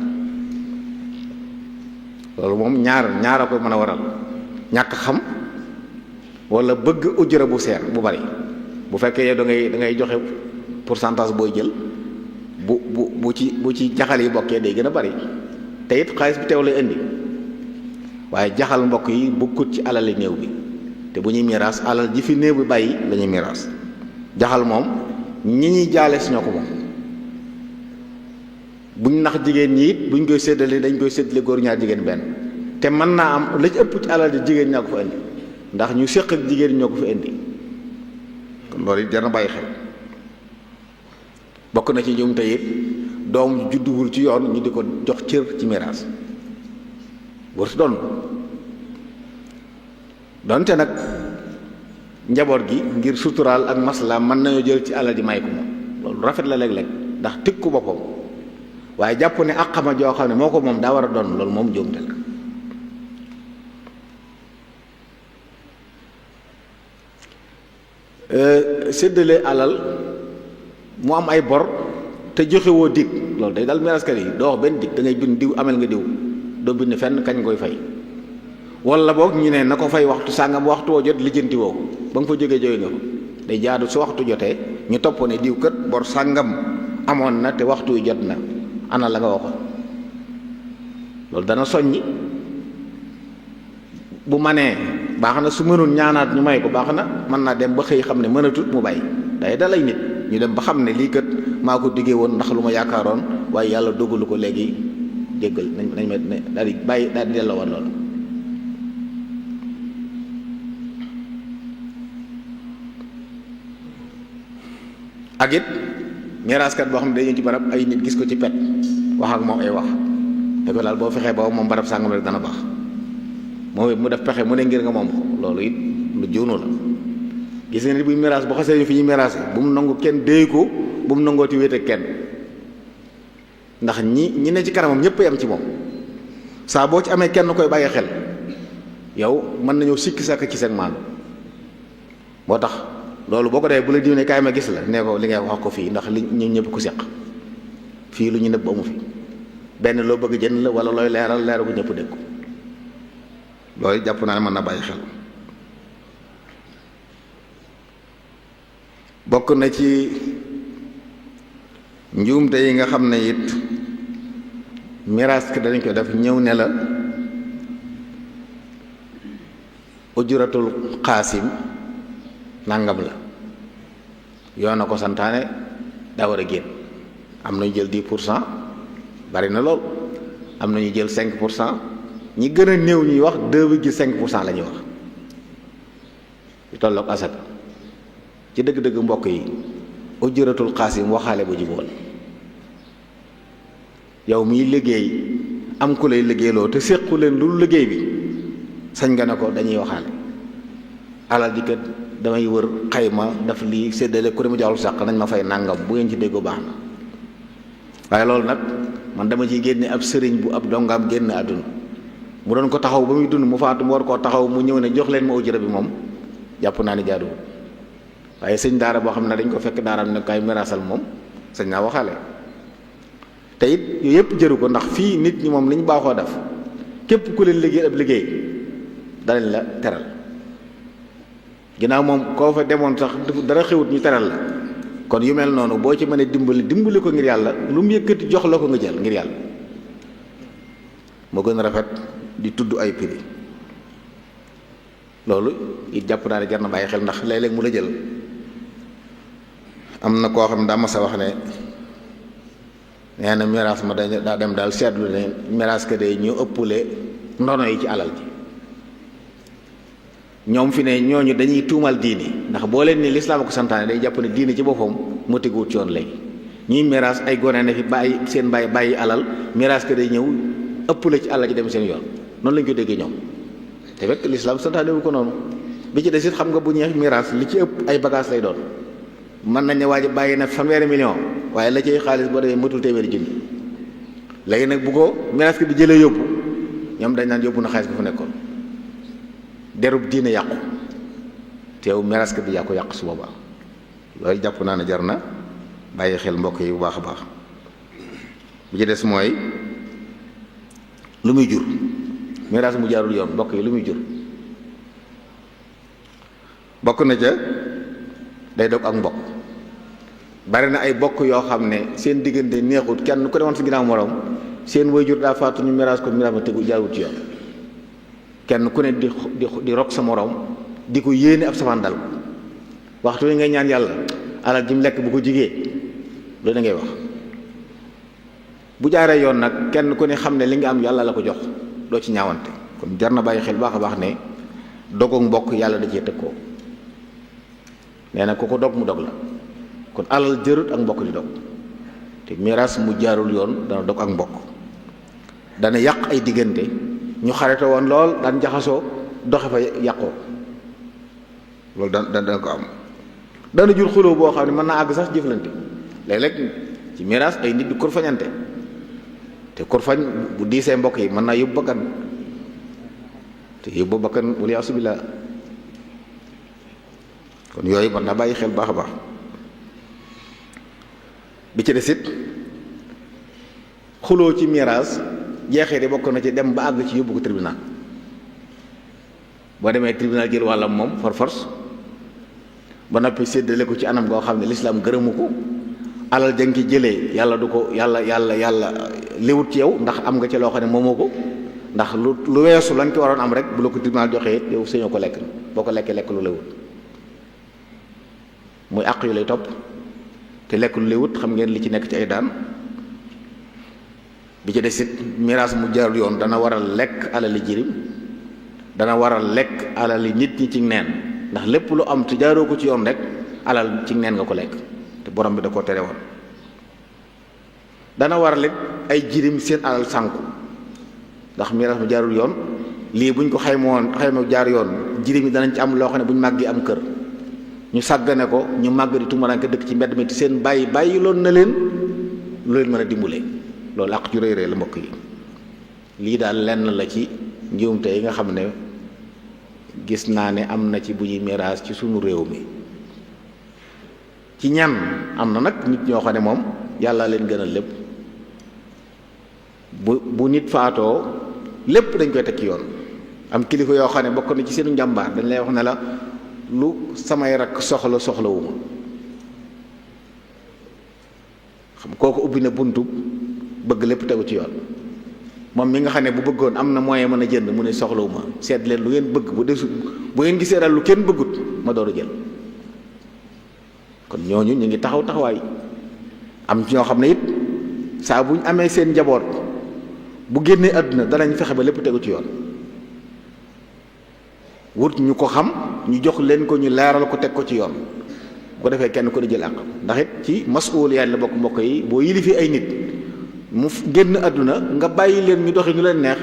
loolu moom ñaar a koy mën a waral ñàkk xam wala bëgg ujura bu seer bu bari. bu fekkee yow da ngay joxe pourcentage booy jël bu ci jaxal yi bokkee day gën a bari te it xaalis bi teew lay indi. waaye jaxal mbokk yi bokkut ci alali néew bi te bu ñuy miraas alal ji fi néew bi bàyyi la ñuy miraas. jaxal moom ñi ñuy jaale si ñoo ko moom. buñ nax jigéen ñi it buñ koy séddale dañ koy séddale góor ñaar jigéen benn te mën naa am la ci ëpp ci alal ji jigéen ñaa ko fa indi ndax ñu séq ak jigéen ñoo ko fa indi. kon loolu it jar na bàyyi xel. bokk na ci njuumte it doom judduwul ci yoon ñu di ko jox cër ci miraas warut doon donte nag njaboot gi ngir suturaal ak masla mën nañoo jël ci alal ji may ko moom loolu rafet la léeg-léeg ndax tëkku boppam waaye jàpp ne ak xama joo xam ne moo ko moom daa war a doon loolu moom njuumte la. séddale alal mu am ay bor te joxewoo dig loolu day dal miraaskat yi doo wax benn dig da ngay bind diw amel nga diw doo bind fenn kañ koy fay wala boog ñu ne na ko fay waxtu sàngam waxtu woo jot lijjanti woo ba nga fa jógee jóge nga fa day jaadu su waxtu jotee ñu topp ne diw kët bor sàngam amoon na te waxtu wi jot na ana la nga waxoon. loolu dana soññi bu manee baax na, su mënul ñaanaat ñu may ko baax na, mën naa dem ba xëy xam ne mënatut mu bàyyi. day dalay nit ñu dem ba xam ne lii kat maa ko diggee woon ndax lu ma yaakaaroon waaye yàlla dogalu ko léegi jéggal nañ ma daal di bàyyi daal di delloo woon loolu. ak it miraaskat boo xam ne day ñëw ci barab ay nit gis ko ci pet wax ak moom ay wax te ko daal boo fexee ba moom barab sàngam rek dana baax moom it mu def pexe mu ne ngir nga moom ko loolu it lu juunu la. gis nga ni buy miraas bu xasee fi ñuy miraas bu mu nangu kenn déy ko, bu mu nangooti wéet ak kenn, ndax ñi ne ci kanamam ñëpp yam ci moom. saa boo ci amee kenn koy bàyyi xel yow mën nañoo sikki sàkk ci seen maanu. moo tax loolu boo ko dee bu la diw ne kaay ma gis la nee ko li ngay wax ko fii ndax li ñu ñëpp ko seq fii lu ñu nëbb amu fi, benn loo bëgg jënd la wala looy leeral ko ñëpp dégg ko. loolu jàpp naa ne mën na bàyyi xel. bokk na ci njuumte yi nga xam ne it miraas ki dañ ko def ñëw ne la ujuratul xaasim nangam la yoon na ko santaane daa war a génn. am na ñu jël 10% bari na lool, am na ñu jël 5%, ñi gën a néew ñuy wax 2,5% la ñuy wax yu tolloog asaka. ci dëgg-dëgg mbokk yi ujuratul xaasim waxaale bu jibool. yow miy liggéey am ku lay liggéeyloo te séqu leen lu liggéey bi sañ nga ne ko dañuy waxaale alal ji kat damay wër xayma daf lii séddale ku ne mu joxul sàq nañ ma fay nàngam bu ngeen ci déggoo baax na. waaye loolu nag man dama ciy génne ab sëriñ bu ab dongaam génn àdduna mu doon ko taxaw ba muy dund mu faatu mu war koo taxaw mu ñëw ne jox leen ma ujura bi moom jàpp naa ni jaaduwul. waaye sëñ daara boo xam ne dañ ko fekk daaraam ne kay miraasal moom sañ naa waxaale. te it yooyu yëpp jëru ko, ndax fii nit ñi moom li ñu baaxoo def képp ku leen liggéey ab liggéey danañ la teral. ginnaaw moom koo fa demoon sax dara xewut ñu teral la, kon yu mel noonu boo ci mënee dimbali ko ngir yàlla, lu mu yëkkati jox la ko nga jël ngir yàlla moo gën a rafet di tudd ay prix. loolu it jàpp naa ne jar na bàyyi xel, ndax léeg-léeg mu la jël. am na koo xam ne daa mas a wax ne nee na miraas ma daa dem daal seetlu ne miraas ka day ñu ëppale ndono yi ci alal ji. ñoom fi ne ñooñu dañuy tuumal diini, ndax boo leen ni lislaam ko santaane day jàpp ne diini ci boppam moo teguwut ci yoon léegi. ñuy miraas ay gone ne fi bàyyi seen bàyyi alal, miraas ka day ñëw ëppale ci alal ji dem seen yoon, noonu lañ ko déggee ñoom. te fekk lislaam santaane wu ko noonu. bi ci des it xam nga bu ñeex miraas li ci ëpp ay bagage lay doon. mën nañ ne waa ji bàyyi na 100 millions waaye la ciy xaalis boo demee matul téeméeri junni. léegi nag bu ko miraas ki di jëlee yóbbu ñoom dañ naan yóbbu na xaalis bi fu nekkoon. derub diine yàqu teew miraas ki di yàqu su boobaa. loolu jàpp naa ne jar na bàyyi xel mbokk yi bu baax a baax. bi ci des mooy lu muy jur. miraas mu jaarul yoon mbokk yi lu muy jur. bokk na ca day dog ak mbokk. bari na ay bokk yoo xam ne seen diggante neexut, kenn ku demoon si ginnaaw morom seen waajur daa faatu ñu miraas ko, miraas ma tegu jaarut ci yoon. kenn ku ne di rok sa morom di ko yéene ab safaan dal waxtu wi ngay ñaan yàlla alal ji mu lekk bu ko jigee loolu da ngay wax. bu jaaree yoon nag kenn ku ne xam ne li nga am yàlla la ko jox, doo ci ñaawante. kon jar na bàyyi xel baax a baax ne dogoog mbokk yàlla da cee tëg koo. nee na ku ko dog mu dog la. kon alal jërut ak mbokk di dog, te miraas mu jaarul yoon dana dog ak mbokk, dana yàq ay diggante. ñu xarito woon lool daan jaxasoo doxe fa yàqoo, loolu dana ko am. dana jur xuloo boo xam ne mën naa àgg sax jëflante. léeg-léeg ci miraas ay nit di kurfañante, te kurfañ bu diisee mbokk yi mën naa yóbbu bakkan, te yóbbu bakkan wala asubillah. kon yooyu mën naa bàyyi xel baax a baax. bi ci des it xuloo ci miraas jeexee di bokk na ci dem ba àgg ci yóbbu ko tribunal. boo demee tribunal jël wàllam moom for force ba noppi séddale ko ci anam goo xam ne lislaam gërëmu ko, alal jang ci jëlee yàlla du ko yàlla léwut ci yow ndax am nga ci loo xam ne moomoo ko, ndax lu weesu lañ ko waroon am rek bu la ko tribunal joxee yow sañoo ko lekk, boo ko lekkee lekk lu léwut muy àq yu lay topp. te lekk lu léwut xam ngeen li ci nekk ci ay daan. bi ci desit miraas mu jaarul yoon dana waral lekk alali jirim, dana waral lekk alali nit ñi ci neen, ndax lépp lu am te jaaroo ko ci yoon rek alal ci neen nga ko lekk te borom bi da koo tere woon. dana waral ay jirim seen alal sànku ndax miraas mu jaarul yoon lii buñ ko xayma jaar yoon jirim yi danañ ci am loo xam ne buñ màggee am kër ñu sàggane ko, ñu màgg di tumaranke dëkk ci mbedd mi te seen bàyyi loon na leen lu leen mën a dimbale. loolu àq ju rëy rëy la mbokk yi. lii daal lenn la ci njuumte yi nga xam ne gis naa ne am na ci bu ñuy miraas ci sunu réew mi. ci ñan am na nag nit ñoo xam ne moom yàlla leen gënal lépp, bu nit faatoo lépp dañ koy teg ci yoon. am kilifa yoo xam ne bokk na ci seenu njàmbaar dañ lay wax ne la lu samay rakk soxlawuma. xam kooku ubbi na buntu bëgg lépp tegu ci yoon. moom mi nga xam ne bu bëggoon am na moyen mën a jënd mu ne soxlawuma, seet leen lu ngeen bëgg bu ngeen gisee daal lu kenn bëggut ma door a jël. kon ñooñu ñu ngi taxawaay. am ci ñoo xam ne it saa bu ñu amee seen njaboot bu génnee àdduna danañ fexe ba lépp tegu ci yoon. wut ñu ko xam ñu jox leen ko, ñu leeral ko, teg ko ci yoon. bu ko defee kenn ko di jël àq ndax it ci masuuliyaat la mbokk yi. boo yilifi ay nit mu génn àdduna nga bàyyi leen ñu doxi ñu leen neex,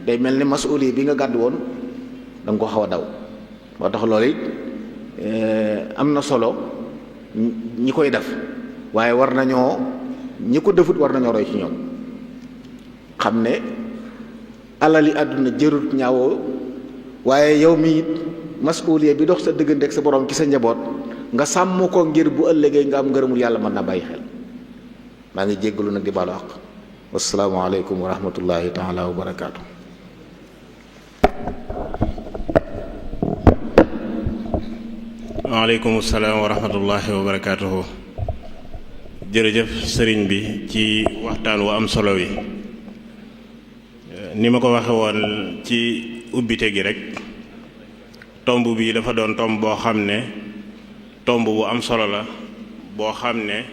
day mel ni masuuliya bi nga gàddu woon da nga ko xaw a daw. moo tax loolu it am na solo ñi koy def, waaye war nañoo ñi ko defut war nañoo roy ci ñoom. xam ne alali àdduna jërut ñaawoo, waaye yow mi it masuuliya bi dox sa diggante ak sa borom ci sa njaboot nga sàmm ko ngir bu ëllëgee nga am ngërëmul yàlla mën na bàyyi xel. maa ngi jéggalu nag di baalu àq. wassalaamu aleykum wa rahmatullahi taala wa barakaatu. waaleykum salaam wa rahmatullahi wa barakaatuhu. jërëjëf sëriñ bi ci waxtaan wu am solo wi. ni ma ko waxe woon ci ubbite gi rek, tomb bi dafa doon tomb boo xam ne tomb bu am solo la, boo xam ne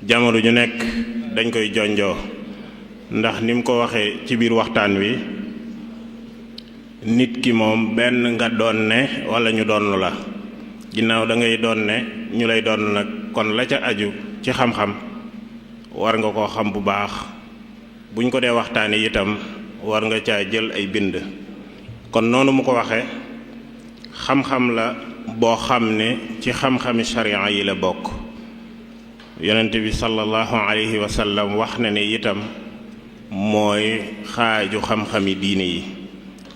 jamono ju nekk dañ koy jonjoo. ndax ni mu ko waxee ci biir waxtaan wi, nit ki moom benn nga doon ne wala ñu doon la, ginnaaw da ngay doon ne ñu lay doon nag, kon la ca aju ci xam-xam war nga koo xam bu baax. buñ ko dee waxtaane itam war nga caa jël ay bind. kon noonu mu ko waxee, xam-xam la boo xam ne ci xam-xami sharia yi la bokk. yonent bi sallallahu alayhi wa sallam wax na ne itam mooy xaaju xam-xami diine yi.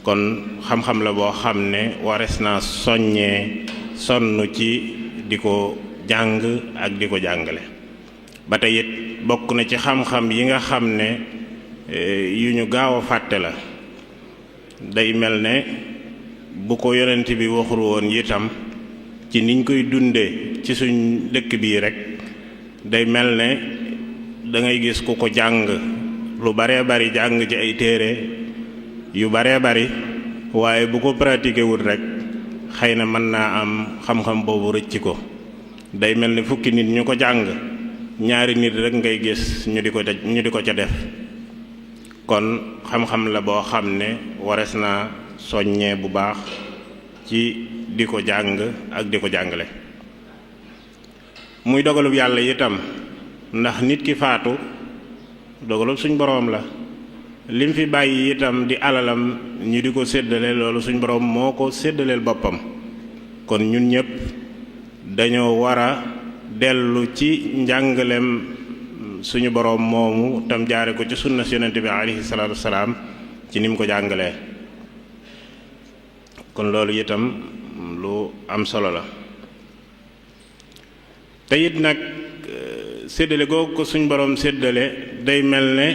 kon xam-xam la boo xam ne wares naa soññee sonn ci di ko jàng ak di ko jàngale. ba tey it bokk na ci xam-xam yi nga xam ne yu ñu gaaw a fàtte la. day mel ne bu ko yonent bi waxul woon itam ci niñ koy dunde ci suñ dëkk bii rek, day mel ne da ngay gis ku ko jàng lu baree bari, jàng ci ay téere yu baree bari, waaye bu ko pratiqué wul rek xëy na mën naa am xam-xam boobu rëcc ko. day mel ne fukki nit ñu ko jàng, ñaari nit rek ngay gis ñu di ko ca def. kon xam-xam la boo xam ne wares naa soññee bu baax ci di ko jàng ak di ko jàngale. muy dogalub yàlla itam, ndax nit ki faatu dogalub suñ boroom la. lim fi bàyyi itam di alalam ñu di ko séddale, loolu suñ boroom moo ko séddaleel boppam. kon ñun ñëpp dañoo war a dellu ci njàngalem suñu boroom moomu tam jaare ko ci sunna si yonent bi alayhi salaatu wasalaam ci ni mu ko jàngalee. kon loolu itam lu am solo la. te it nag séddale googu ko suñ boroom séddale day mel ne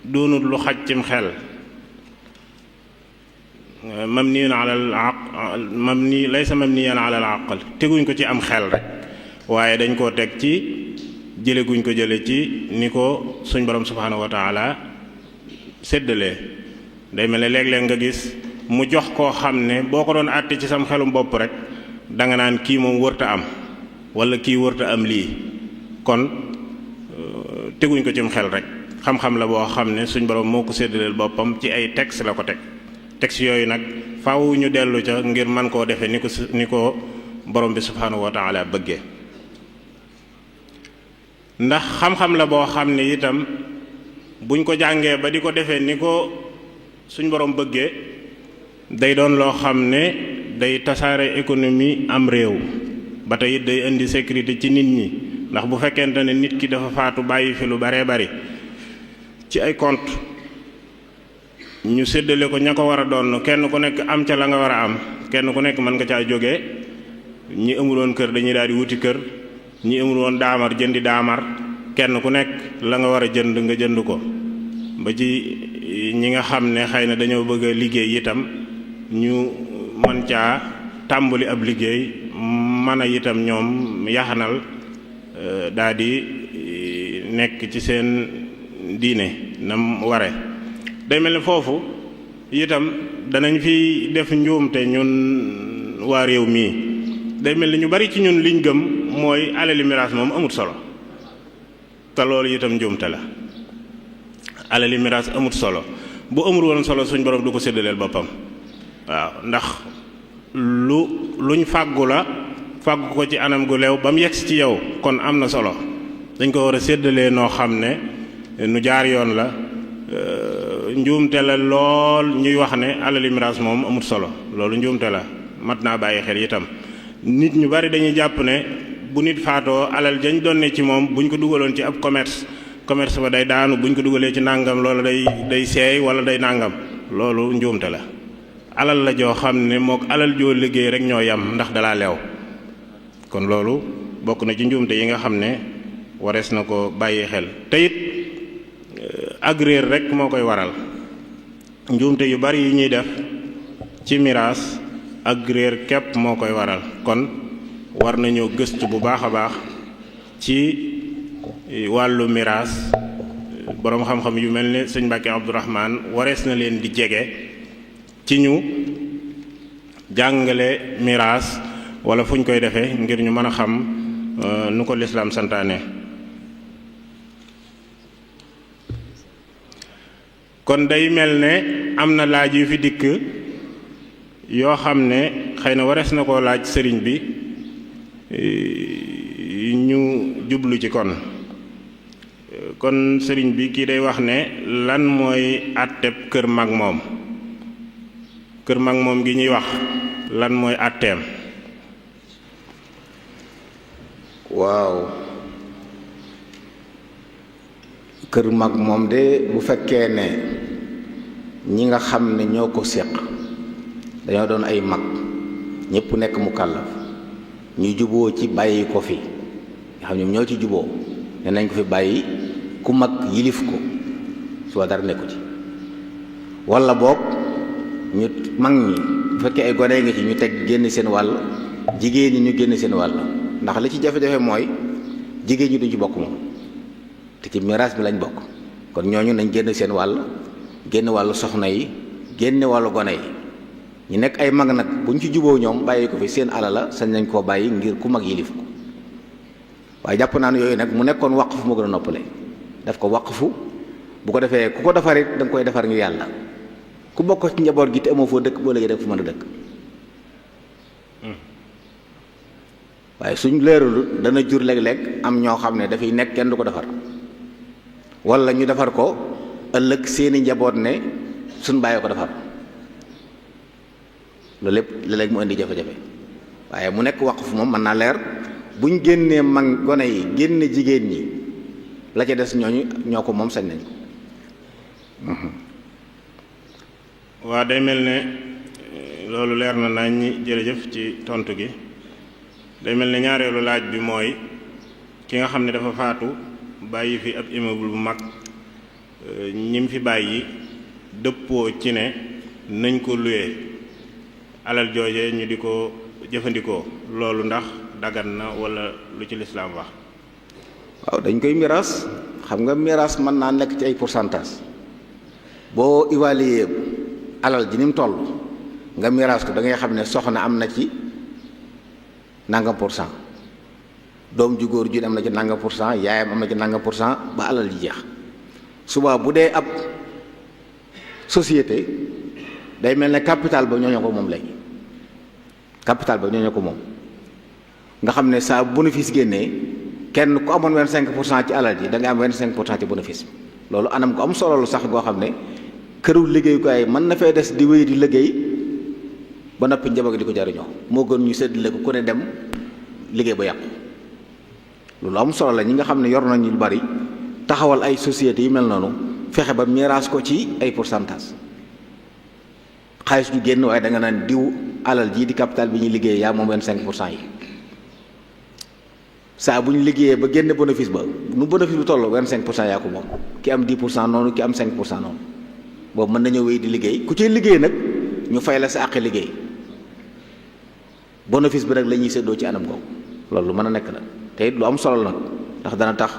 doonut lu xaj cim xel. laysa mabniyan ala al aql teguñ ko ci am xel rek waaye dañ koo teg ci jële guñ ko jële ci ni ko suñ borom subhanahu wa taala séddalee. day mel ne léeg-léeg nga gis mu jox koo xam ne boo ko doon àtte ci sam xelum bopp rek danga naan kii moom wërta am wala kii wërta am lii kon teguñ ko cim xel rek xam-xam la boo xam ne suñ borom moo ko séddaleel boppam ci ay texte la ko teg texte yooyu nag faaw ñu dellu ca ngir man koo defee ni ko borom bi subhanahu wa taala bëggee. ndax xam-xam la boo xam ne itam buñ ko jàngee ba di ko defee ni ko suñ borom bëggee day doon loo xam ne day tasaare économie am réew ba tey it day indi sécurité ci nit ñi ndax bu fekkente ne nit ki dafa faatu bàyyi fi lu baree bari ci ay compte ñu séddale ko ña ko war a doon kenn ku nekk am ca la nga war a am kenn ku nekk mën nga caa jógee ñi amuloon kër dañuy daal di wuti kër ñi amuloon daamar jëndi daamar kenn ku nekk la nga war a jënd nga jënd ko ba ci ñi nga xam ne xëy na dañoo bëgg a liggéey itam ñu mën caa tàmbali ab liggéey mën a itam ñoom yaxanal daal di nekk ci seen diine nam ware. day mel ne foofu itam danañ fi def njuumte ñun waa réew mii day mel ni ñu bari ci ñun liñ gëm mooy alali miraas moom amut solo te loolu itam njuumte la. alali miraas amut solo bu amul woon solo suñ borom du ko séddaleel boppam waaw ndax luñ fàggu la fàggu ko ci anam gu leew ba mu yegsi ci yow kon am na solo dañ ko war a séddalee noo xam ne nu jaar yoon la. njuumte la lool ñuy wax ne alali miraas moom amut solo loolu njuumte la mat naa bàyyi xel itam nit ñu bari dañuy jàpp ne bu nit faatoo alal jañ doon ne ci moom buñ ko dugaloon ci ab commerce ba day daanu buñ ko dugalee ci nàngam loolu day seey wala day nàngam loolu njuumte la. alal la joo xam ne mook alal joo liggéey rek ñoo yam ndax dalaa leew kon loolu bokk na ci njuumte yi nga xam ne warees na ko bàyyi xel te it ak réer rek moo koy waral njuumte yu bari yi ñuy def ci miraas ak réer képp moo koy waral kon war nañoo gëstu bu baax a baax ci wàllu miraas boroom xam-xam yu mel ne sëñ Mbàkke Abdourahman warees na leen di jege ci ñu jàngale miraas wala fu ñu koy defee ngir ñu mën a xam nu ko lislaam santaane. kon day mel ne am na laaj yu fi dikk yoo xam ne xëy na warees na koo laaj sëriñ bi ñu jublu ci kon sëriñ bi kii day wax ne lan mooy àtteb kër mag moom gi ñuy wax lan mooy àtteem. waaw kër mag moom de bu fekkee ne ñi nga xam ne ñoo ko séq dañoo doon ay mag ñépp nekk mu kàllaf ñu juboo ci bàyyi ko fi nga xam ñoom ñoo ci juboo ne nañ ko fi bàyyi ku mag yilif ko soo dara nekku ci walla boog ñu mag ñi bu fekkee ay gone nga ci ñu teg génn seen wàll jigéen ñi ñu génn seen wàll ndax li ci jafe-jafe mooy jigéen ñi duñ ci bokk moom te ci miraas bi lañ bokk kon ñooñu nañ génn seen wàll génn wàllu soxna yi génn wàllu gone yi ñu nekk ay mag nag buñ ci juboo ñoom bàyyi ko fi seen alal la sañ nañ koo bàyyi ngir ku mag yilif ko waaye jàpp naa ne yooyu nag mu nekkoon waqfu moo gën a noppale daf ko waqfu bu ko defee ku ko defarit da nga koy defar ngir yàlla ku bokk ci njaboot gi te amoo foo dëkk boo léegi danga fu mën a dëkk waaye suñ leerul dana jur léeg-léeg am ñoo xam ne dafay nekk kenn du ko defar wala ñu defar ko ëllëg seeni njaboot ne suñ bàyyi ko defar loolu lépp léeg-léeg mu indi jafe-jafe waaye mu nekk waqf moom mën naa leer buñ génnee mag gone yi génne jigéen ñi la ca des ñoo ko moom sañ nañ ko. waa day mel ne loolu leer na nañ ñi jërëjëf ci tontu gi day mel ne ñaareelu laaj bi mooy ki nga xam ne dafa faatu bàyyi fi ab immeuble bu mag ñim fi bàyyi dëppoo ci ne nañ ko luye alal jooje ñu di ko jëfandikoo loolu ndax dagan na wala lu ci lislaam wax. waaw dañ koy miraas. xam nga miraas mën naa nekk ci ay pourcentage boo évaluer alal ji ni mu toll nga miraas ko da ngay xam ne soxna am na ci nangam pour cent, doom ju góor ji am na ci nangam pour cent, yaayam am na ci nangam pour cent ba alal ji jeex. suba bu dee ab société day mel ne capital ba ñooñu ko moom léegi capital ba ñooñu ko moom nga xam ne saa bénéfice génnee kenn ku amoon 25% ci alal ji da nga am 25% ci bénéfice loolu anam ko am solo lu sax goo xam ne këru liggéeyukaay mën na fee des di wéy di liggéey ba noppi njaboot gi di ko jariñoo moo gën ñu séddale ko ku ne dem liggéey ba yàqu. loolu am solo la ñi nga xam ne yor nañu lu bari taxawal ay sociétés yu mel noonu fexe ba miraas ko ci ay pourcentage xaalis du génn waaye da nga naan diw alal jii di capital bi ñuy liggéey yaa moom 25% yi. saa bu ñu liggéeyee ba génne bénéfice ba nu bénéfice bu toll 25% yaa ko moom ki am 10% noonu ki am 5% noonu boobu mën nañoo wéy di liggéey ku ciy liggéey nag ñu fay la sa àq liggéey bénéfice bi nag la ñuy séddoo ci anam googu loolu lu mën a nekk la te it lu am solo la nag ndax dana tax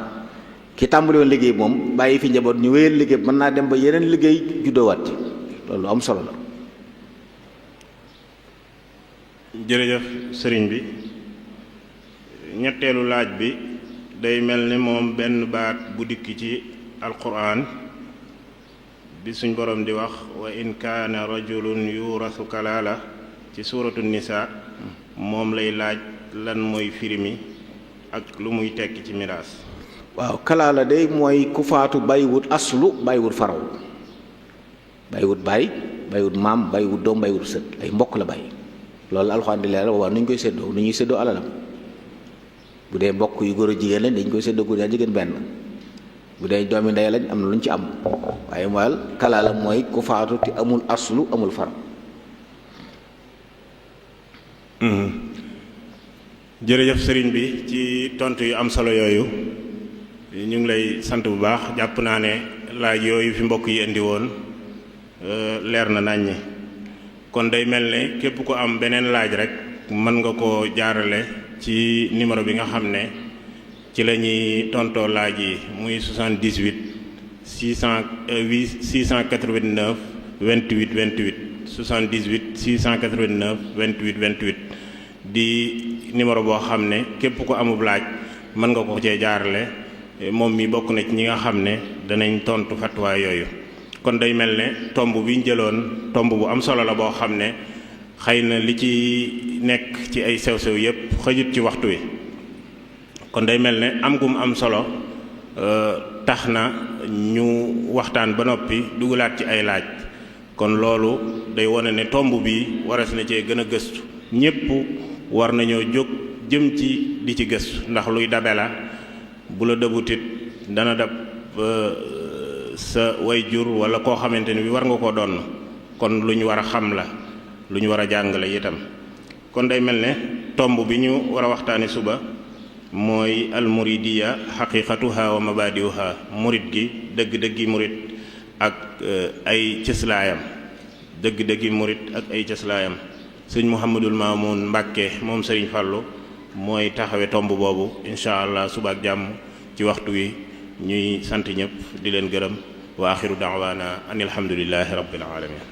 ki tàmbali woon liggéey moom bàyyi fi njaboot ñu wéyal liggéey mën naa dem ba yeneen liggéey juddoowaat ci loolu lu am solo la. jërëjëf sëriñ bi. ñetteelu laaj bi day mel ni moom benn baat bu dikk ci alquran bi suñ borom di wax wa in kaana rajulun yurasu kalaala ci suuratu nisa moom lay laaj lan mooy firimi ak lu muy tekki ci miraas. waaw kalaala day mooy ku faatu bàyyiwut aslu bàyyiwut faraw bàyyiwut baay bàyyiwut maam bàyyiwut doom bàyyiwut sët ay mbokk la bàyyi loolu alxuraan di leeral waaw nu ñu koy séddoo nu ñuy séddoo alalam. bu dee mbokk yu góor a jigéen lañ dañ koy séddoo góor a jigéen benn bu dee doomi ndey lañ am na lu ñu ci am waaye mooy kalaala mooy ku faatu te amul aslu amul far. jërëjëf sëriñ bi ci tontu yu am solo yooyu ñu ngi lay sant bu baax jàpp naa ne laaj yooyu fi mbokk yi indi woon leer na naññi kon day mel ne képp ku am beneen laaj rek mën nga koo jaarale ci numéro bi nga xam ne ci la ñuy tontoo laaj yi muy 78 689 28 28 78 689 28 28 di numéro boo xam ne képp ku amub laaj mën nga ko cee jaarale moom mi bokk na ci ñi nga xam ne danañ tontu fatwa yooyu. kon day mel ne tomb bi ñu jëloon tomb bu am solo la boo xam ne xëy na li ci nekk ci ay sew-sew yépp xëjut ci waxtu wi kon day mel ne am gum am solo tax na ñu waxtaan ba noppi dugalaat ci ay laaj kon loolu day wone ne tomb bi waras na cee gën a gëstu ñépp war nañoo jóg jëm ci di ci gëstu ndax luy dabe la bu la dëbutit dana dab sa wayjur wala koo xamante ni bi war nga ko doon kon lu ñu war a xam la lu ñu war a jàngale itam kon day mel ne tomb bi ñu war a waxtaane suba mooy almuridiya xaqiqatuha wa mabadiuha murid gi dëgg-dëggi murid ak ay cëslaayam dëgg-dëggi murid ak ay cëslaayam sëñ Mouhamadul Mamoun Mbàkke moom sëriñ Fallu mooy taxawe tomb boobu incha allah suba ak jàmm ci waxtu wi ñuy sant ñëpp di leen gërëm wa axiru daawaana an alhamdulillahi rabbil alamin